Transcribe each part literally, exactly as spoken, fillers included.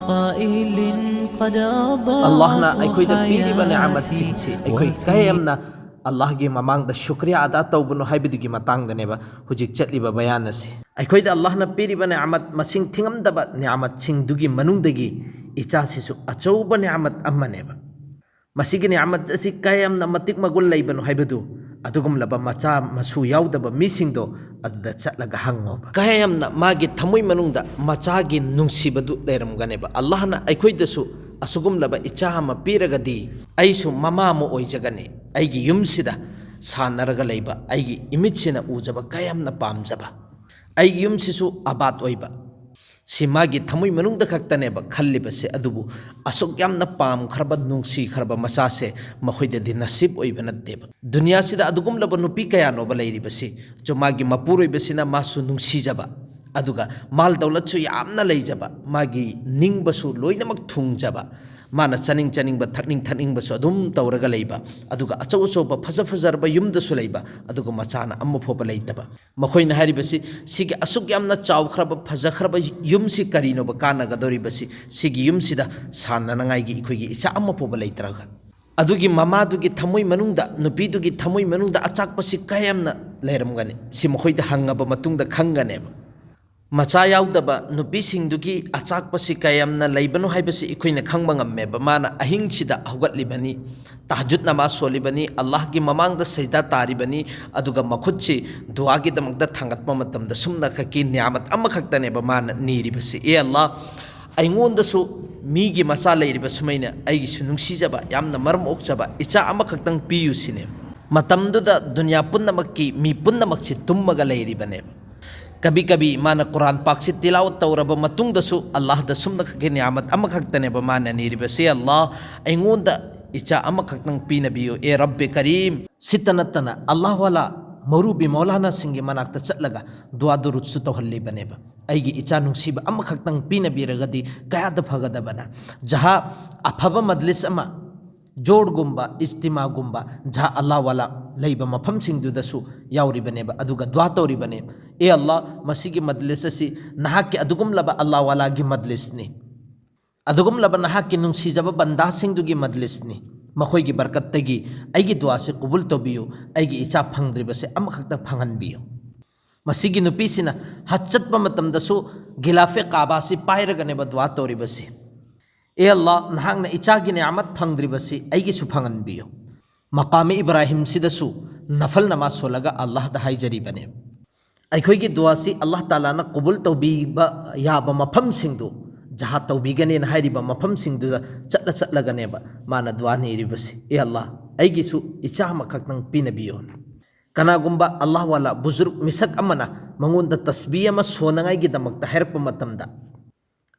ꯁꯥꯏꯂꯤꯟ ꯈꯗꯥ ꯑꯜꯂꯥꯍꯅ ꯑꯩꯈꯣꯏꯗ ꯄꯤꯔꯤꯕ ꯅꯤꯌꯥꯃꯠꯁꯤꯡꯁꯤ ꯑꯩꯈꯣꯏ ꯀꯌꯥꯝꯅ ꯑꯜꯂꯥꯍꯒꯤ ꯃꯃꯥꯡꯗ ꯁꯨꯀ꯭ꯔꯤꯌꯥ ꯑꯗꯥ ꯇꯧꯕꯅꯣ ꯍꯥꯏꯕꯗꯨꯒꯤ ꯃꯇꯥꯡꯗꯅꯦꯕ ꯍꯧꯖꯤꯛ ꯆꯠꯂꯤꯕ ꯕꯌꯥꯟ ꯑꯁꯤ꯫ ꯑꯩꯈꯣꯏꯗ ꯑꯜꯂꯥꯍꯅ ꯄꯤꯔꯤꯕ ꯅꯤꯌꯥꯃꯠ ꯃꯁꯤꯡ ꯊꯤꯉꯝꯗꯕ ꯅꯤꯌꯥꯃꯠꯁꯤꯡꯗꯨꯒꯤ ꯃꯅꯨꯡꯗꯒꯤ ꯏꯆꯥꯁꯤꯁꯨ ꯑꯆꯧꯕ ꯅꯤꯌꯥꯃꯠ ꯑꯃꯅꯦꯕ꯫ ꯃꯁꯤꯒꯤ ꯅꯤꯌꯥꯃꯠ ꯑꯁꯤ ꯀꯌꯥꯝꯅ ꯃꯇꯤꯛ ꯃꯒꯨꯟ ꯂꯩꯕꯅꯣ ꯍꯥꯏꯕꯗꯨ ꯑꯗꯨꯒꯨꯝꯂꯕ ꯃꯆꯥ ꯃꯁꯨ ꯌꯥꯎꯗꯕ ꯃꯤꯁꯤꯡꯗꯣ ꯑꯗꯨꯗ ꯆꯠꯂꯒ ꯍꯪꯉꯣꯕ꯫ ꯀꯌꯥꯝꯅ ꯃꯥꯒꯤ ꯊꯃꯣꯏ ꯃꯅꯨꯡꯗ ꯃꯆꯥꯒꯤ ꯅꯨꯡꯁꯤꯕꯗꯨ ꯂꯩꯔꯝꯒꯅꯦꯕ꯫ ꯑꯜꯂꯥꯍꯅ ꯑꯩꯈꯣꯏꯗꯁꯨ ꯑꯁꯤꯒꯨꯝꯂꯕ ꯏꯆꯥ ꯑꯃ ꯄꯤꯔꯒꯗꯤ ꯑꯩꯁꯨ ꯃꯃꯥ ꯑꯃ ꯑꯣꯏꯖꯒꯅꯤ꯫ ꯑꯩꯒꯤ ꯌꯨꯝꯁꯤꯗ ꯁꯥꯟꯅꯔꯒ ꯂꯩꯕ, ꯑꯩꯒꯤ ꯏꯃꯤꯠꯁꯤꯅ ꯎꯖꯕ ꯀꯌꯥꯝꯅ ꯄꯥꯝꯖꯕ, ꯑꯩꯒꯤ ꯌꯨꯝꯁꯤꯁꯨ ꯑꯕꯥꯗ ꯑꯣꯏꯕ, ꯁꯤ ꯃꯥꯒꯤ ꯊꯃꯣꯏ ꯃꯅꯨꯡꯗ ꯈꯛꯇꯅꯦꯕ ꯈꯜꯂꯤꯕꯁꯦ꯫ ꯑꯗꯨꯕꯨ ꯑꯁꯨꯛ ꯌꯥꯝꯅ ꯄꯥꯝꯈ꯭ꯔꯕ, ꯅꯨꯡꯁꯤꯈ꯭ꯔꯕ ꯃꯆꯥꯁꯦ ꯃꯈꯣꯏꯗꯗꯤ ꯅꯁꯤꯕ ꯑꯣꯏꯕ ꯅꯠꯇꯦꯕ꯫ ꯗꯨꯅꯤꯌꯥꯁꯤꯗ ꯑꯗꯨꯒꯨꯝꯂꯕ ꯅꯨꯄꯤ ꯀꯌꯥꯅꯣꯕ ꯂꯩꯔꯤꯕꯁꯤ? ꯆꯨꯝ, ꯃꯥꯒꯤ ꯃꯄꯨꯔꯣꯏꯕꯁꯤꯅ ꯃꯥꯁꯨ ꯅꯨꯡꯁꯤꯖꯕ, ꯑꯗꯨꯒ ꯃꯥꯜ ꯗꯧꯂꯠꯁꯨ ꯌꯥꯝꯅ ꯂꯩꯖꯕ, ꯃꯥꯒꯤ ꯅꯤꯡꯕꯁꯨ ꯂꯣꯏꯅꯃꯛ ꯊꯨꯡꯖꯕ, ꯃꯥꯅ ꯆꯥꯅꯤꯡ ꯆꯥꯅꯤꯡꯕ, ꯊꯛꯅꯤꯡ ꯊꯛꯅꯤꯡꯕꯁꯨ ꯑꯗꯨꯝ ꯇꯧꯔꯒ ꯂꯩꯕ, ꯑꯗꯨꯒ ꯑꯆꯧ ꯑꯆꯧꯕ ꯐꯖ ꯐꯖꯔꯕ ꯌꯨꯝꯗꯁꯨ ꯂꯩꯕ, ꯑꯗꯨꯒ ꯃꯆꯥꯅ ꯑꯃ ꯐꯥꯎꯕ ꯂꯩꯇꯕ꯫ ꯃꯈꯣꯏꯅ ꯍꯥꯏꯔꯤꯕꯁꯤ, ꯁꯤꯒꯤ ꯑꯁꯨꯛ ꯌꯥꯝꯅ ꯆꯥꯎꯈ꯭ꯔꯕ, ꯐꯖꯈ꯭ꯔꯕ ꯌꯨꯝꯁꯤ ꯀꯔꯤꯅꯣꯕ ꯀꯥꯟꯅꯒꯗꯧꯔꯤꯕꯁꯤ? ꯁꯤꯒꯤ ꯌꯨꯝꯁꯤꯗ ꯁꯥꯟꯅꯅꯉꯥꯏꯒꯤ ꯑꯩꯈꯣꯏꯒꯤ ꯏꯆꯥ ꯑꯃ ꯐꯥꯎꯕ ꯂꯩꯇ꯭ꯔꯒ꯫ ꯑꯗꯨꯒꯤ ꯃꯃꯥꯗꯨꯒꯤ ꯊꯃꯣꯏ ꯃꯅꯨꯡꯗ, ꯅꯨꯄꯤꯗꯨꯒꯤ ꯊꯃꯣꯏ ꯃꯅꯨꯡꯗ ꯑꯆꯥꯛꯄꯁꯤ ꯀꯌꯥꯝꯅ ꯂꯩꯔꯝꯒꯅꯤ? ꯁꯤ ꯃꯈꯣꯏꯗ ꯍꯪꯉꯕ ꯃꯇꯨꯡꯗ ꯈꯪꯒꯅꯦꯕ꯫ ꯃꯆꯥ ꯌꯥꯎꯗꯕ ꯅꯨꯄꯤꯁꯤꯡꯗꯨꯒꯤ ꯑꯆꯥꯛꯄꯁꯤ ꯀꯌꯥꯝꯅ ꯂꯩꯕꯅꯣ ꯍꯥꯏꯕꯁꯤ ꯑꯩꯈꯣꯏꯅ ꯈꯪꯕ ꯉꯝꯃꯦꯕ꯫ ꯃꯥꯅ ꯑꯍꯤꯡꯁꯤꯗ ꯍꯧꯒꯠꯂꯤꯕꯅꯤ, ꯇꯍꯖꯨꯗ ꯅꯃꯥꯖ ꯁꯣꯜꯂꯤꯕꯅꯤ, ꯑꯜꯂꯥꯍꯒꯤ ꯃꯃꯥꯡꯗ ꯁꯖꯗꯥ ꯇꯥꯔꯤꯕꯅꯤ, ꯑꯗꯨꯒ ꯃꯈꯨꯠꯁꯤ ꯗꯨꯋꯥꯒꯤꯗꯃꯛꯇ ꯊꯥꯡꯒꯠꯄ ꯃꯇꯝꯗ ꯁꯨꯝꯅ ꯈꯛꯀꯤ ꯅꯤꯌꯥꯃꯠ ꯑꯃꯈꯛꯇꯅꯦꯕ ꯃꯥꯅ ꯅꯤꯔꯤꯕꯁꯤ꯫ "ꯑꯦ ꯑꯜꯂꯥꯍ, ꯑꯩꯉꯣꯟꯗꯁꯨ ꯃꯤꯒꯤ ꯃꯆꯥ ꯂꯩꯔꯤꯕ ꯁꯨꯃꯥꯏꯅ ꯑꯩꯒꯤꯁꯨ ꯅꯨꯡꯁꯤꯖꯕ, ꯌꯥꯝꯅ ꯃꯔꯝ ꯑꯣꯛꯆꯕ ꯏꯆꯥ ꯑꯃꯈꯛꯇꯪ ꯄꯤꯌꯨ" ꯁꯤꯅꯦꯕ꯫ ꯃꯇꯝꯗꯨꯗ ꯗꯨꯅꯤꯌꯥ ꯄꯨꯝꯅꯃꯛꯀꯤ ꯃꯤ ꯄꯨꯝꯅꯃꯛꯁꯤ ꯇꯨꯝꯃꯒ ꯂꯩꯔꯤꯕꯅꯦꯕ꯫ ꯀꯕꯤ ꯀꯕꯤ ꯃꯥꯅ ꯀꯨꯔꯥꯟ ꯄꯥꯛꯁꯤ ꯇꯤꯂꯥꯋꯠ ꯇꯧꯔꯕ ꯃꯇꯨꯡꯗꯁꯨ ꯑꯜꯂꯥꯍꯗ ꯁꯨꯝꯅ ꯈꯛꯀꯤ ꯅꯤꯌꯥꯃꯠ ꯑꯃꯈꯛꯇꯅꯦꯕ ꯃꯥꯅ ꯅꯤꯔꯤꯕꯁꯤ, "ꯑꯜꯂꯥꯍ, ꯑꯩꯉꯣꯟꯗ ꯏꯆꯥ ꯑꯃꯈꯛꯇꯪ ꯄꯤꯅꯕꯤꯌꯨ, ꯑꯦ ꯔꯕꯤ ꯀꯔꯤꯝ"꯫ ꯁꯤꯇ ꯅꯠꯇꯅ ꯑꯜꯂꯥꯍ ꯋꯥꯂꯥ ꯃꯧꯔꯨꯕꯤ ꯃꯧꯂꯥꯅꯥꯁꯤꯡꯒꯤ ꯃꯅꯥꯛꯇ ꯆꯠꯂꯒ ꯗꯨꯋꯥ ꯗꯨꯔꯨꯠꯁꯨ ꯇꯧꯍꯜꯂꯤꯕꯅꯦꯕ, "ꯑꯩꯒꯤ ꯏꯆꯥ ꯅꯨꯡꯁꯤꯕ ꯑꯃꯈꯛꯇꯪ ꯄꯤꯅꯕꯤꯔꯒꯗꯤ ꯀꯌꯥꯗ ꯐꯒꯗꯕꯅ"꯫ ꯖꯍꯥ ꯑꯐꯕ ꯃꯖꯂꯤꯁ ꯑꯃ, ꯖꯣꯔꯒꯨꯝꯕ, ꯏꯖꯇꯤꯃꯥꯒꯨꯝꯕ, ꯖꯍꯥ ꯑꯜꯂꯥꯍ ꯋꯥꯂꯥ ꯂꯩꯕ ꯃꯐꯝꯁꯤꯡꯗꯨꯗꯁꯨ ꯌꯥꯎꯔꯤꯕꯅꯦꯕ, ꯑꯗꯨꯒ ꯗꯨꯋꯥ ꯇꯧꯔꯤꯕꯅꯦꯕ, "ꯑꯦ ꯑꯜꯂꯥꯍ, ꯃꯁꯤꯒꯤ ꯃꯖꯂꯤꯁ ꯑꯁꯤ ꯅꯍꯥꯛꯀꯤ ꯑꯗꯨꯒꯨꯝꯂꯕ ꯑꯜꯂꯥꯍ ꯋꯥꯂꯥꯒꯤ ꯃꯖꯂꯤꯁꯅꯤ꯫ ꯑꯗꯨꯒꯨꯝꯂꯕ ꯅꯍꯥꯛꯀꯤ ꯅꯨꯡꯁꯤꯖꯕ ꯕꯟꯗꯥꯁꯤꯡꯗꯨꯒꯤ ꯃꯖꯂꯤꯁꯅꯤ꯫ ꯃꯈꯣꯏꯒꯤ ꯕꯔꯀꯠꯇꯒꯤ ꯑꯩꯒꯤ ꯗꯨꯋꯥꯁꯤ ꯀꯕꯨꯜ ꯇꯧꯕꯤꯌꯨ, ꯑꯩꯒꯤ ꯏꯆꯥ ꯐꯪꯗ꯭ꯔꯤꯕꯁꯦ ꯑꯃꯈꯛꯇ ꯐꯪꯍꯟꯕꯤꯌꯨ꯫ ꯃꯁꯤꯒꯤ ꯅꯨꯄꯤꯁꯤꯅ ꯍꯖ ꯆꯠꯄ ꯃꯇꯝꯗꯁꯨ ꯒꯤꯂꯥꯐꯦ ꯀꯥꯕꯥꯁꯤ ꯄꯥꯏꯔꯒꯅꯦꯕ ꯗꯨꯋꯥ ꯇꯧꯔꯤꯕꯁꯤ꯫ "ꯑꯦ ꯑꯜꯂꯥ, ꯅꯍꯥꯛꯅ ꯏꯆꯥꯒꯤ ꯅꯤꯌꯥꯃꯠ ꯐꯪꯗ꯭ꯔꯤꯕꯁꯤ ꯑꯩꯒꯤꯁꯨ ꯐꯪꯍꯟꯕꯤꯌꯨ"꯫ ꯃꯀꯥꯃꯦ ꯏꯕ꯭ꯔꯥꯍꯤꯝꯁꯤꯗꯁꯨ ꯅꯐꯜ ꯅꯃꯥꯖ ꯁꯣꯜꯂꯒ ꯑꯜꯂꯥꯍꯗ ꯍꯥꯏꯖꯔꯤꯕꯅꯦ꯫ ꯑꯩꯈꯣꯏꯒꯤ ꯗꯨꯋꯥꯁꯤ ꯑꯜꯂꯥꯍ ꯇꯥꯂꯥꯅ ꯀꯕꯨꯜ ꯇꯧꯕꯤꯕ ꯌꯥꯕ ꯃꯐꯝꯁꯤꯡꯗꯨ, ꯖꯍꯥꯗ ꯇꯧꯕꯤꯒꯅꯦꯅ ꯍꯥꯏꯔꯤꯕ ꯃꯐꯝꯁꯤꯡꯗꯨꯗ ꯆꯠꯂ ꯆꯠꯂꯒꯅꯦꯕ ꯃꯥꯅ ꯗꯨꯋꯥ ꯅꯤꯔꯤꯕꯁꯤ, "ꯑꯦ ꯑꯜꯂꯥꯍ, ꯑꯩꯒꯤꯁꯨ ꯏꯆꯥ ꯑꯃꯈꯛꯇꯪ ꯄꯤꯅꯕꯤꯌꯣꯅ"꯫ ꯀꯅꯥꯒꯨꯝꯕ ꯑꯜꯂꯥꯍ ꯋꯥꯂꯥ ꯕꯨꯖꯨꯔꯒ ꯃꯤꯁꯛ ꯑꯃꯅ ꯃꯉꯣꯟꯗ ꯇꯁꯕꯤ ꯑꯃ ꯁꯣꯟꯅꯉꯥꯏꯒꯤꯗꯃꯛꯇ ꯍꯥꯏꯔꯛꯄ ꯃꯇꯝꯗ,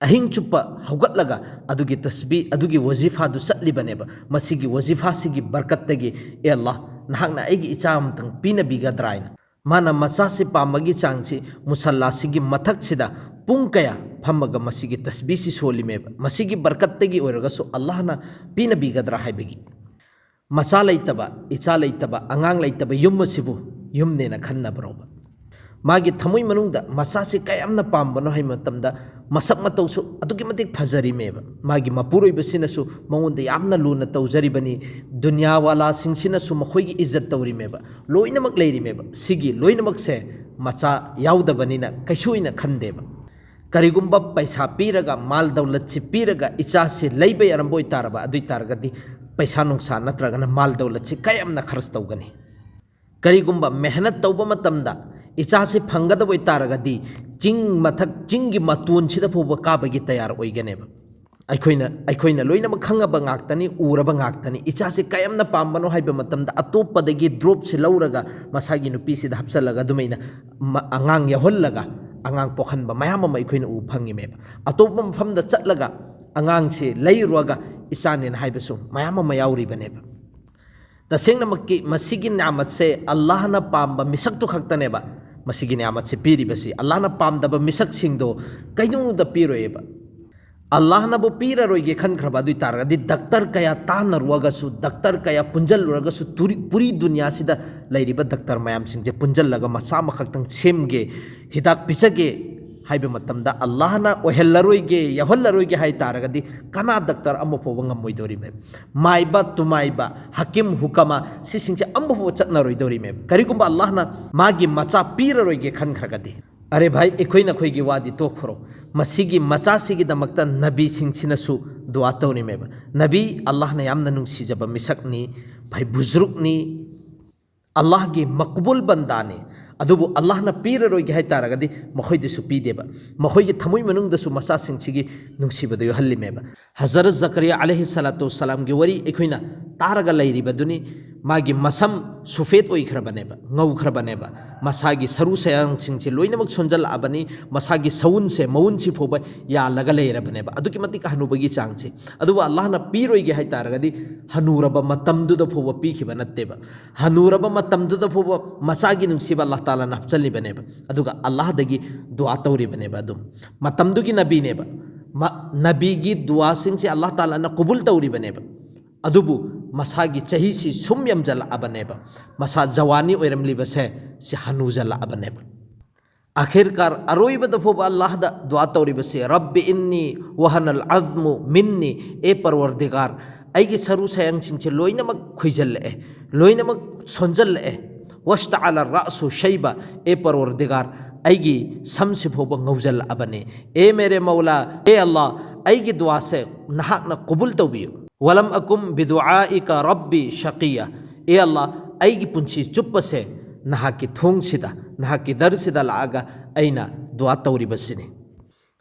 ꯑꯍꯤꯡ ꯆꯨꯞꯄ ꯍꯧꯒꯠꯂꯒ ꯑꯗꯨꯒꯤ ꯇꯁꯕꯤ, ꯑꯗꯨꯒꯤ ꯋꯖꯤꯐꯥꯗꯨ ꯆꯠꯂꯤꯕꯅꯦꯕ꯫ ꯃꯁꯤꯒꯤ ꯋꯖꯤꯐꯥꯁꯤꯒꯤ ꯕꯔꯀꯠꯇꯒꯤ, "ꯑꯦ ꯑꯜꯂꯥꯍ, ꯅꯍꯥꯛꯅ ꯑꯩꯒꯤ ꯏꯆꯥ ꯑꯃꯇꯪ ꯄꯤꯅꯕꯤꯒꯗ꯭ꯔꯥ" ꯍꯥꯏꯅ꯫ ꯃꯥꯅ ꯃꯆꯥꯁꯤ ꯄꯥꯝꯕꯒꯤ ꯆꯥꯡꯁꯤ ꯃꯨꯁꯜꯂꯥꯁꯤꯒꯤ ꯃꯊꯛꯁꯤꯗ ꯄꯨꯡ ꯀꯌꯥ ꯐꯝꯃꯒ ꯃꯁꯤꯒꯤ ꯇꯁꯕꯤꯁꯤ ꯁꯣꯜꯂꯤꯃꯦꯕ꯫ ꯃꯁꯤꯒꯤ ꯕꯔꯀꯠꯇꯒꯤ ꯑꯣꯏꯔꯒꯁꯨ ꯑꯜꯂꯥꯍꯅ ꯄꯤꯅꯕꯤꯒꯗ꯭ꯔꯥ ꯍꯥꯏꯕꯒꯤ꯫ ꯃꯆꯥ ꯂꯩꯇꯕ, ꯏꯆꯥ ꯂꯩꯇꯕ, ꯑꯉꯥꯡ ꯂꯩꯇꯕ ꯌꯨꯝ ꯑꯁꯤꯕꯨ ꯌꯨꯝꯅꯦꯅ ꯈꯟꯅꯕ꯭ꯔꯣꯕ? ꯃꯥꯒꯤ ꯊꯃꯣꯏ ꯃꯅꯨꯡꯗ ꯃꯆꯥꯁꯤ ꯀꯌꯥꯝꯅ ꯄꯥꯝꯕꯅꯣ ꯍꯥꯏꯕ ꯃꯇꯝꯗ, ꯃꯁꯛ ꯃꯇꯧꯁꯨ ꯑꯗꯨꯛꯀꯤ ꯃꯇꯤꯛ ꯐꯖꯔꯤꯃꯦꯕ꯫ ꯃꯥꯒꯤ ꯃꯄꯨꯔꯣꯏꯕꯁꯤꯅꯁꯨ ꯃꯉꯣꯟꯗ ꯌꯥꯝꯅ ꯂꯨꯅ ꯇꯧꯖꯔꯤꯕꯅꯤ꯫ ꯗꯨꯅꯤꯌꯥꯋꯥꯂꯥꯁꯤꯡꯁꯤꯅꯁꯨ ꯃꯈꯣꯏꯒꯤ ꯏꯖꯠ ꯇꯧꯔꯤꯃꯦꯕ꯫ ꯂꯣꯏꯅꯃꯛ ꯂꯩꯔꯤꯃꯦꯕ꯫ ꯁꯤꯒꯤ ꯂꯣꯏꯅꯃꯛꯁꯦ ꯃꯆꯥ ꯌꯥꯎꯗꯕꯅꯤꯅ ꯀꯩꯁꯨ ꯑꯣꯏꯅ ꯈꯟꯗꯦꯕ꯫ ꯀꯔꯤꯒꯨꯝꯕ ꯄꯩꯁꯥ ꯄꯤꯔꯒ, ꯃꯥꯜ ꯗꯧꯂꯠꯁꯤ ꯄꯤꯔꯒ ꯏꯆꯥꯁꯤ ꯂꯩꯕ ꯌꯥꯔꯝꯕ ꯑꯣꯏꯇꯥꯔꯕ, ꯑꯗꯨ ꯑꯣꯏꯇꯥꯔꯒꯗꯤ ꯄꯩꯁꯥ ꯅꯨꯡꯁꯥ ꯅꯠꯇ꯭ꯔꯒꯅ ꯃꯥꯜ ꯗꯧꯂꯠꯁꯤ ꯀꯌꯥꯝꯅ ꯈꯔꯆ ꯇꯧꯒꯅꯤ? ꯀꯔꯤꯒꯨꯝꯕ ꯃꯦꯍꯅꯠ ꯇꯧꯕ ꯃꯇꯝꯗ ꯏꯆꯥꯁꯤ ꯐꯪꯒꯗꯕ ꯑꯣꯏꯇꯥꯔꯒꯗꯤ ꯆꯤꯡ ꯃꯊꯛ, ꯆꯤꯡꯒꯤ ꯃꯇꯣꯟꯁꯤꯗ ꯐꯥꯎꯕ ꯀꯥꯕꯒꯤ ꯇꯌꯥꯔ ꯑꯣꯏꯒꯅꯦꯕ꯫ ꯑꯩꯈꯣꯏꯅ, ꯑꯩꯈꯣꯏꯅ ꯂꯣꯏꯅꯃꯛ ꯈꯪꯉꯕ ꯉꯥꯛꯇꯅꯤ, ꯎꯔꯕ ꯉꯥꯛꯇꯅꯤ꯫ ꯏꯆꯥꯁꯤ ꯀꯌꯥꯝꯅ ꯄꯥꯝꯕꯅꯣ ꯍꯥꯏꯕ ꯃꯇꯝꯗ ꯑꯇꯣꯞꯄꯗꯒꯤ ꯗ꯭ꯔꯣꯞꯁꯤ ꯂꯧꯔꯒ ꯃꯁꯥꯒꯤ ꯅꯨꯄꯤꯁꯤꯗ ꯍꯥꯞꯆꯜꯂꯒ ꯑꯗꯨꯃꯥꯏꯅ ꯃ-, ꯑꯉꯥꯡ ꯌꯥꯎꯍꯜꯂꯒ ꯑꯉꯥꯡ ꯄꯣꯛꯍꯟꯕ ꯃꯌꯥꯝ ꯑꯃ ꯑꯩꯈꯣꯏꯅ ꯎꯕ ꯐꯪꯉꯤꯃꯦꯕ꯫ ꯑꯇꯣꯞꯄ ꯃꯐꯝꯗ ꯆꯠꯂꯒ ꯑꯉꯥꯡꯁꯤ ꯂꯩꯔꯨꯔꯒ ꯏꯆꯥꯅꯦꯅ ꯍꯥꯏꯕꯁꯨ ꯃꯌꯥꯝ ꯑꯃ ꯌꯥꯎꯔꯤꯕꯅꯦꯕ꯫ ꯇꯁꯦꯡꯅꯃꯛꯀꯤ ꯃꯁꯤꯒꯤ ꯅꯤꯌꯥꯃꯠꯁꯦ ꯑꯜꯂꯥꯍꯅ ꯄꯥꯝꯕ ꯃꯤꯁꯛꯇꯨ ꯈꯛꯇꯅꯦꯕ ꯃꯁꯤꯒꯤ ꯅꯤꯌꯥꯃꯠꯁꯦ ꯄꯤꯔꯤꯕꯁꯤ꯫ ꯑꯜꯂꯥꯍꯅ ꯄꯥꯝꯗꯕ ꯃꯤꯁꯛꯁꯤꯡꯗꯣ ꯀꯩꯗꯧꯅꯨꯡꯗ ꯄꯤꯔꯣꯏꯕ꯫ ꯑꯜꯂꯥꯍꯅꯕꯨ ꯄꯤꯔꯔꯣꯏꯒꯦ ꯈꯟꯈ꯭ꯔꯕ ꯑꯗꯨ ꯑꯣꯏ ꯇꯥꯔꯒꯗꯤ ꯗꯥꯛꯇꯔ ꯀꯌꯥ ꯇꯥꯟꯅꯔꯨꯔꯒꯁꯨ, ꯗꯥꯛꯇꯔ ꯀꯌꯥ ꯄꯨꯟꯖꯜꯂꯨꯔꯒꯁꯨ, ꯇꯨꯔꯤ-, ꯄꯨꯔꯤ ꯗꯨꯅꯤꯌꯥꯁꯤꯗ ꯂꯩꯔꯤꯕ ꯗꯥꯛꯇꯔ ꯃꯌꯥꯝꯁꯤꯡꯁꯦ ꯄꯨꯟꯖꯜꯂꯒ ꯃꯆꯥ ꯑꯃꯈꯛꯇꯪ ꯁꯦꯝꯒꯦ, ꯍꯤꯗꯥꯛ ꯄꯤꯖꯒꯦ, ꯍꯥꯏꯕ ꯃꯇꯝꯗ ꯑꯜꯂꯥꯍꯅ ꯑꯣꯏꯍꯜꯂꯔꯣꯏꯒꯦ, ꯌꯥꯎꯍꯜꯂꯔꯣꯏꯒꯦ ꯍꯥꯏ ꯇꯥꯔꯒꯗꯤ ꯀꯅꯥ ꯗꯥꯛꯇꯔ ꯑꯃ ꯐꯥꯎꯕ ꯉꯝꯃꯣꯏꯗꯧꯔꯤꯃꯦꯕ꯫ ꯃꯥꯏꯕ, ꯇꯨꯃꯥꯏꯕ, ꯍꯀꯤꯝ, ꯍꯨꯀꯃꯥ, ꯁꯤꯁꯤꯡꯁꯦ ꯑꯃ ꯐꯥꯎꯕ ꯆꯠꯅꯔꯣꯏꯗꯧꯔꯤꯃꯦꯕ, ꯀꯔꯤꯒꯨꯝꯕ ꯑꯜꯂꯥꯍꯅ ꯃꯥꯒꯤ ꯃꯆꯥ ꯄꯤꯔꯔꯣꯏꯒꯦ ꯈꯟꯈ꯭ꯔꯒꯗꯤ꯫ ꯑꯔꯦ ꯚꯥꯏ, ꯑꯩꯈꯣꯏ ꯅꯈꯣꯏꯒꯤ ꯋꯥꯗꯤ ꯇꯣꯛꯈ꯭ꯔꯣ, ꯃꯁꯤꯒꯤ ꯃꯆꯥꯁꯤꯒꯤꯗꯃꯛꯇ ꯅꯕꯤꯁꯤꯡꯁꯤꯅꯁꯨ ꯗꯨꯋꯥ ꯇꯧꯔꯤꯃꯦꯕ꯫ ꯅꯕꯤ ꯑꯜꯂꯥꯍꯅ ꯌꯥꯝꯅ ꯅꯨꯡꯁꯤꯖꯕ ꯃꯤꯁꯛꯅꯤ, ꯚꯥꯏ, ꯕꯨꯖꯨꯔꯨꯛꯅꯤ, ꯑꯜꯂꯥꯍꯒꯤ ꯃꯛꯕꯨꯜ ꯕꯟꯗꯥꯅꯤ꯫ ꯑꯗꯨꯕꯨ ꯑꯜꯂꯥꯍꯅ ꯄꯤꯔꯔꯣꯏꯒꯦ ꯍꯥꯏ ꯇꯥꯔꯒꯗꯤ ꯃꯈꯣꯏꯗꯁꯨ ꯄꯤꯗꯦꯕ꯫ ꯃꯈꯣꯏꯒꯤ ꯊꯃꯣꯏ ꯃꯅꯨꯡꯗꯁꯨ ꯃꯆꯥꯁꯤꯡꯁꯤꯒꯤ ꯅꯨꯡꯁꯤꯕꯗꯨ ꯌꯧꯍꯜꯂꯤꯃꯦꯕ꯫ ꯍꯖꯔꯠ ꯖꯀꯔꯤꯌꯥ ꯑꯂꯩꯍꯤ ꯁꯂꯥꯇꯨ ꯋꯁꯁꯂꯥꯝꯒꯤ ꯋꯥꯔꯤ ꯑꯩꯈꯣꯏꯅ ꯇꯥꯔꯒ ꯂꯩꯔꯤꯕꯗꯨꯅꯤ꯫ ꯃꯥꯒꯤ ꯃꯁꯝ ꯁꯨꯐꯦꯠ ꯑꯣꯏꯈ꯭ꯔꯕꯅꯦꯕ, ꯉꯧꯈ꯭ꯔꯕꯅꯦꯕ꯫ ꯃꯁꯥꯒꯤ ꯁꯔꯨ ꯁꯌꯥꯡꯁꯤꯡꯁꯦ ꯂꯣꯏꯅꯃꯛ ꯁꯣꯟꯖꯜꯂꯛꯑꯕꯅꯤ꯫ ꯃꯁꯥꯒꯤ ꯁꯎꯟꯁꯦ, ꯃꯎꯟꯁꯤ ꯐꯥꯎꯕ ꯌꯥꯜꯂꯒ ꯂꯩꯔꯕꯅꯦꯕ꯫ ꯑꯗꯨꯛꯀꯤ ꯃꯇꯤꯛ ꯍꯅꯨꯕꯒꯤ ꯆꯥꯡꯁꯦ꯫ ꯑꯗꯨꯕꯨ ꯑꯜꯂꯥꯍꯅ ꯄꯤꯔꯣꯏꯒꯦ ꯍꯥꯏ ꯇꯥꯔꯒꯗꯤ ꯍꯅꯨꯔꯕ ꯃꯇꯝꯗꯨꯗ ꯐꯥꯎꯕ ꯄꯤꯈꯤꯕ ꯅꯠꯇꯦꯕ꯫ ꯍꯅꯨꯔꯕ ꯃꯇꯝꯗꯨꯗ ꯐꯥꯎꯕ ꯃꯆꯥꯒꯤ ꯅꯨꯡꯁꯤꯕ ꯑꯜꯂꯥꯍ ꯇꯥꯂꯥꯅ ꯍꯥꯞꯆꯜꯂꯤꯕꯅꯦꯕ꯫ ꯑꯗꯨꯒ ꯑꯜꯂꯥꯍꯗꯒꯤ ꯗꯨꯋꯥ ꯇꯧꯔꯤꯕꯅꯦꯕ꯫ ꯑꯗꯨꯝ ꯃꯇꯝꯗꯨꯒꯤ ꯅꯕꯤꯅꯦꯕ꯫ ꯃ-, ꯅꯕꯤꯒꯤ ꯗꯨꯋꯥꯁꯤꯡꯁꯦ ꯑꯜꯂꯥꯍ ꯇꯥꯂꯥꯅ ꯀꯕꯨꯜ ꯇꯧꯔꯤꯕꯅꯦꯕ꯫ ꯑꯗꯨꯕꯨ ꯃꯁꯥꯒꯤ ꯆꯍꯤꯁꯤ ꯁꯨꯝ ꯌꯥꯝꯖꯜꯂꯛꯑꯕꯅꯦꯕ, ꯃꯁꯥ ꯖꯋꯥꯅꯤ ꯑꯣꯏꯔꯝꯂꯤꯕꯁꯦ ꯁꯤ ꯍꯅꯨꯖꯜꯂꯛꯑꯕꯅꯦꯕ꯫ ꯑꯈꯤꯔꯀꯥꯔ ꯑꯔꯣꯏꯕꯗ ꯐꯥꯎꯕ ꯑꯜꯂꯥꯍꯗ ꯗꯨꯋꯥ ꯇꯧꯔꯤꯕꯁꯦ, "ꯔꯕꯤ ꯏꯟꯅꯤ ꯋꯍꯅꯜ ꯑꯖꯃꯨ ꯃꯤꯟꯅꯤ", ꯑꯦ ꯄꯔꯋꯔꯗꯤꯒꯥꯔ, ꯑꯩꯒꯤ ꯁꯔꯨ ꯁꯌꯥꯡꯁꯤꯡꯁꯦ ꯂꯣꯏꯅꯃꯛ ꯈꯨꯏꯖꯜꯂꯛꯑꯦ, ꯂꯣꯏꯅꯃꯛ ꯁꯣꯟꯖꯜꯂꯛꯑꯦ꯫ "ꯋꯥꯁꯇꯥ ꯑꯂ ꯔꯥꯁꯨ ꯁꯩꯕ", ꯑꯦ ꯄꯔꯋꯔꯗꯤꯒꯥꯔ, ꯑꯩꯒꯤ ꯁꯝꯁꯤ ꯐꯥꯎꯕ ꯉꯧꯖꯜꯂꯛꯑꯕꯅꯦ꯫ ꯑꯦ ꯃꯦꯔꯦ ꯃꯧꯂꯥ, ꯑꯦ ꯑꯜꯂꯥ, ꯑꯩꯒꯤ ꯗꯨꯋꯥꯁꯦ ꯅꯍꯥꯛꯅ ꯀꯕꯨꯜ ꯇꯧꯕꯤꯌꯨ꯫ "ꯋꯂꯝ ꯑꯀꯨꯝ ꯕꯤꯗꯨꯑꯥꯏꯀ ꯔꯕꯤ ꯁꯀꯤꯌꯥ", ꯑꯦ ꯑꯜꯂꯥ, ꯑꯩꯒꯤ ꯄꯨꯟꯁꯤ ꯆꯨꯞꯄꯁꯦ ꯅꯍꯥꯛꯀꯤ ꯊꯣꯡꯁꯤꯗ, ꯅꯍꯥꯛꯀꯤ ꯗꯔꯁꯤꯗ ꯂꯥꯛꯑꯒ ꯑꯩꯅ ꯗꯨꯋꯥ ꯇꯧꯔꯤꯕꯁꯤꯅꯤ꯫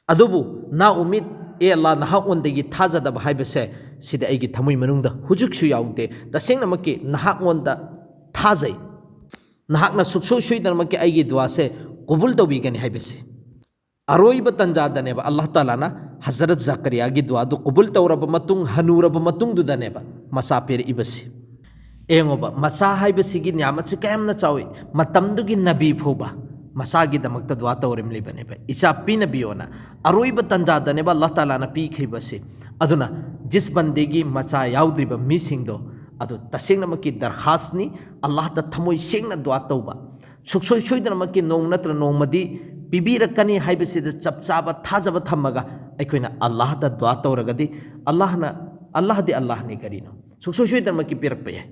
ꯑꯗꯨꯕꯨ ꯅꯥ ꯎꯃꯤꯗ, ꯑꯦ ꯑꯜꯂꯥ, ꯅꯍꯥꯛꯉꯣꯟꯗꯒꯤ ꯊꯥꯖꯗꯕ ꯍꯥꯏꯕꯁꯦ ꯁꯤꯗꯤ ꯑꯩꯒꯤ ꯊꯃꯣꯏ ꯃꯅꯨꯡꯗ ꯍꯧꯖꯤꯛꯁꯨ ꯌꯥꯎꯗꯦ꯫ ꯇꯁꯦꯡꯅꯃꯛꯀꯤ ꯅꯍꯥꯛꯉꯣꯟꯗ ꯊꯥꯖꯩ, ꯅꯍꯥꯛꯅ ꯁꯨꯛꯁꯣꯏ ꯁꯣꯏꯗꯅꯃꯛꯀꯤ ꯑꯩꯒꯤ ꯗꯨꯋꯥꯁꯦ ꯀꯕꯨꯜ ꯇꯧꯕꯤꯒꯅꯤ ꯍꯥꯏꯕꯁꯦ꯫ ꯑꯔꯣꯏꯕ ꯇꯟꯖꯥꯗꯅꯦꯕ ꯑꯜꯂꯥꯍ ꯇꯥꯂꯥꯅ ꯍꯖꯔꯠ ꯖꯀꯔꯤꯌꯥꯒꯤ ꯗꯨꯋꯥꯗꯨ ꯀꯕꯨꯜ ꯇꯧꯔꯕ ꯃꯇꯨꯡ, ꯍꯅꯨꯔꯕ ꯃꯇꯨꯡꯗꯨꯗꯅꯦꯕ ꯃꯆꯥ ꯄꯤꯔꯛꯏꯕꯁꯤ꯫ ꯌꯦꯡꯉꯣꯕ, ꯃꯆꯥ ꯍꯥꯏꯕꯁꯤꯒꯤ ꯅꯤꯌꯥꯃꯠꯁꯤ ꯀꯌꯥꯝꯅ ꯆꯥꯎꯏ꯫ ꯃꯇꯝꯗꯨꯒꯤ ꯅꯕꯤ ꯐꯥꯎꯕ ꯃꯆꯥꯒꯤꯗꯃꯛꯇ ꯗꯨꯋꯥ ꯇꯧꯔꯝꯂꯤꯕꯅꯦꯕ, "ꯏꯆꯥ ꯄꯤꯅꯕꯤꯌꯣꯅ"꯫ ꯑꯔꯣꯏꯕ ꯇꯟꯖꯥꯗꯅꯦꯕ ꯑꯜꯂꯥꯍ ꯇꯥꯂꯥꯅ ꯄꯤꯈꯤꯕꯁꯤ꯫ ꯑꯗꯨꯅ ꯖꯤꯁ ꯕꯟꯗꯦꯒꯤ ꯃꯆꯥ ꯌꯥꯎꯗ꯭ꯔꯤꯕ ꯃꯤꯁꯤꯡꯗꯣ, ꯑꯗꯨ ꯇꯁꯦꯡꯅꯃꯛꯀꯤ ꯗꯔꯈꯥꯁꯅꯤ꯫ ꯑꯜꯂꯥꯍꯗ ꯊꯃꯣꯏ ꯁꯦꯡꯅ ꯗꯨꯋꯥ ꯇꯧꯕ, ꯁꯨꯛꯁꯣꯏ ꯁꯣꯏꯗꯅꯃꯛꯀꯤ ꯅꯣꯡꯃ ꯅꯠꯇ꯭ꯔ ꯅꯣꯡꯃꯗꯤ ꯄꯤꯕꯤꯔꯛꯀꯅꯤ ꯍꯥꯏꯕꯁꯤꯗ ꯆꯞ ꯆꯥꯕ ꯊꯥꯖꯕ ꯊꯝꯃꯒ ꯑꯩꯈꯣꯏꯅ ꯑꯜꯂꯥꯍꯗ ꯗꯨꯋꯥ ꯇꯧꯔꯒꯗꯤ, ꯑꯜꯂꯥꯍꯅ, ꯑꯜꯂꯥꯍꯗꯤ ꯑꯜꯂꯥꯍꯅꯤ ꯀꯔꯤꯅꯣ? ꯁꯨꯡꯁꯣꯏ ꯁꯣꯏꯗꯅꯃꯛꯀꯤ ꯄꯤꯔꯛꯄ ꯌꯥꯏ꯫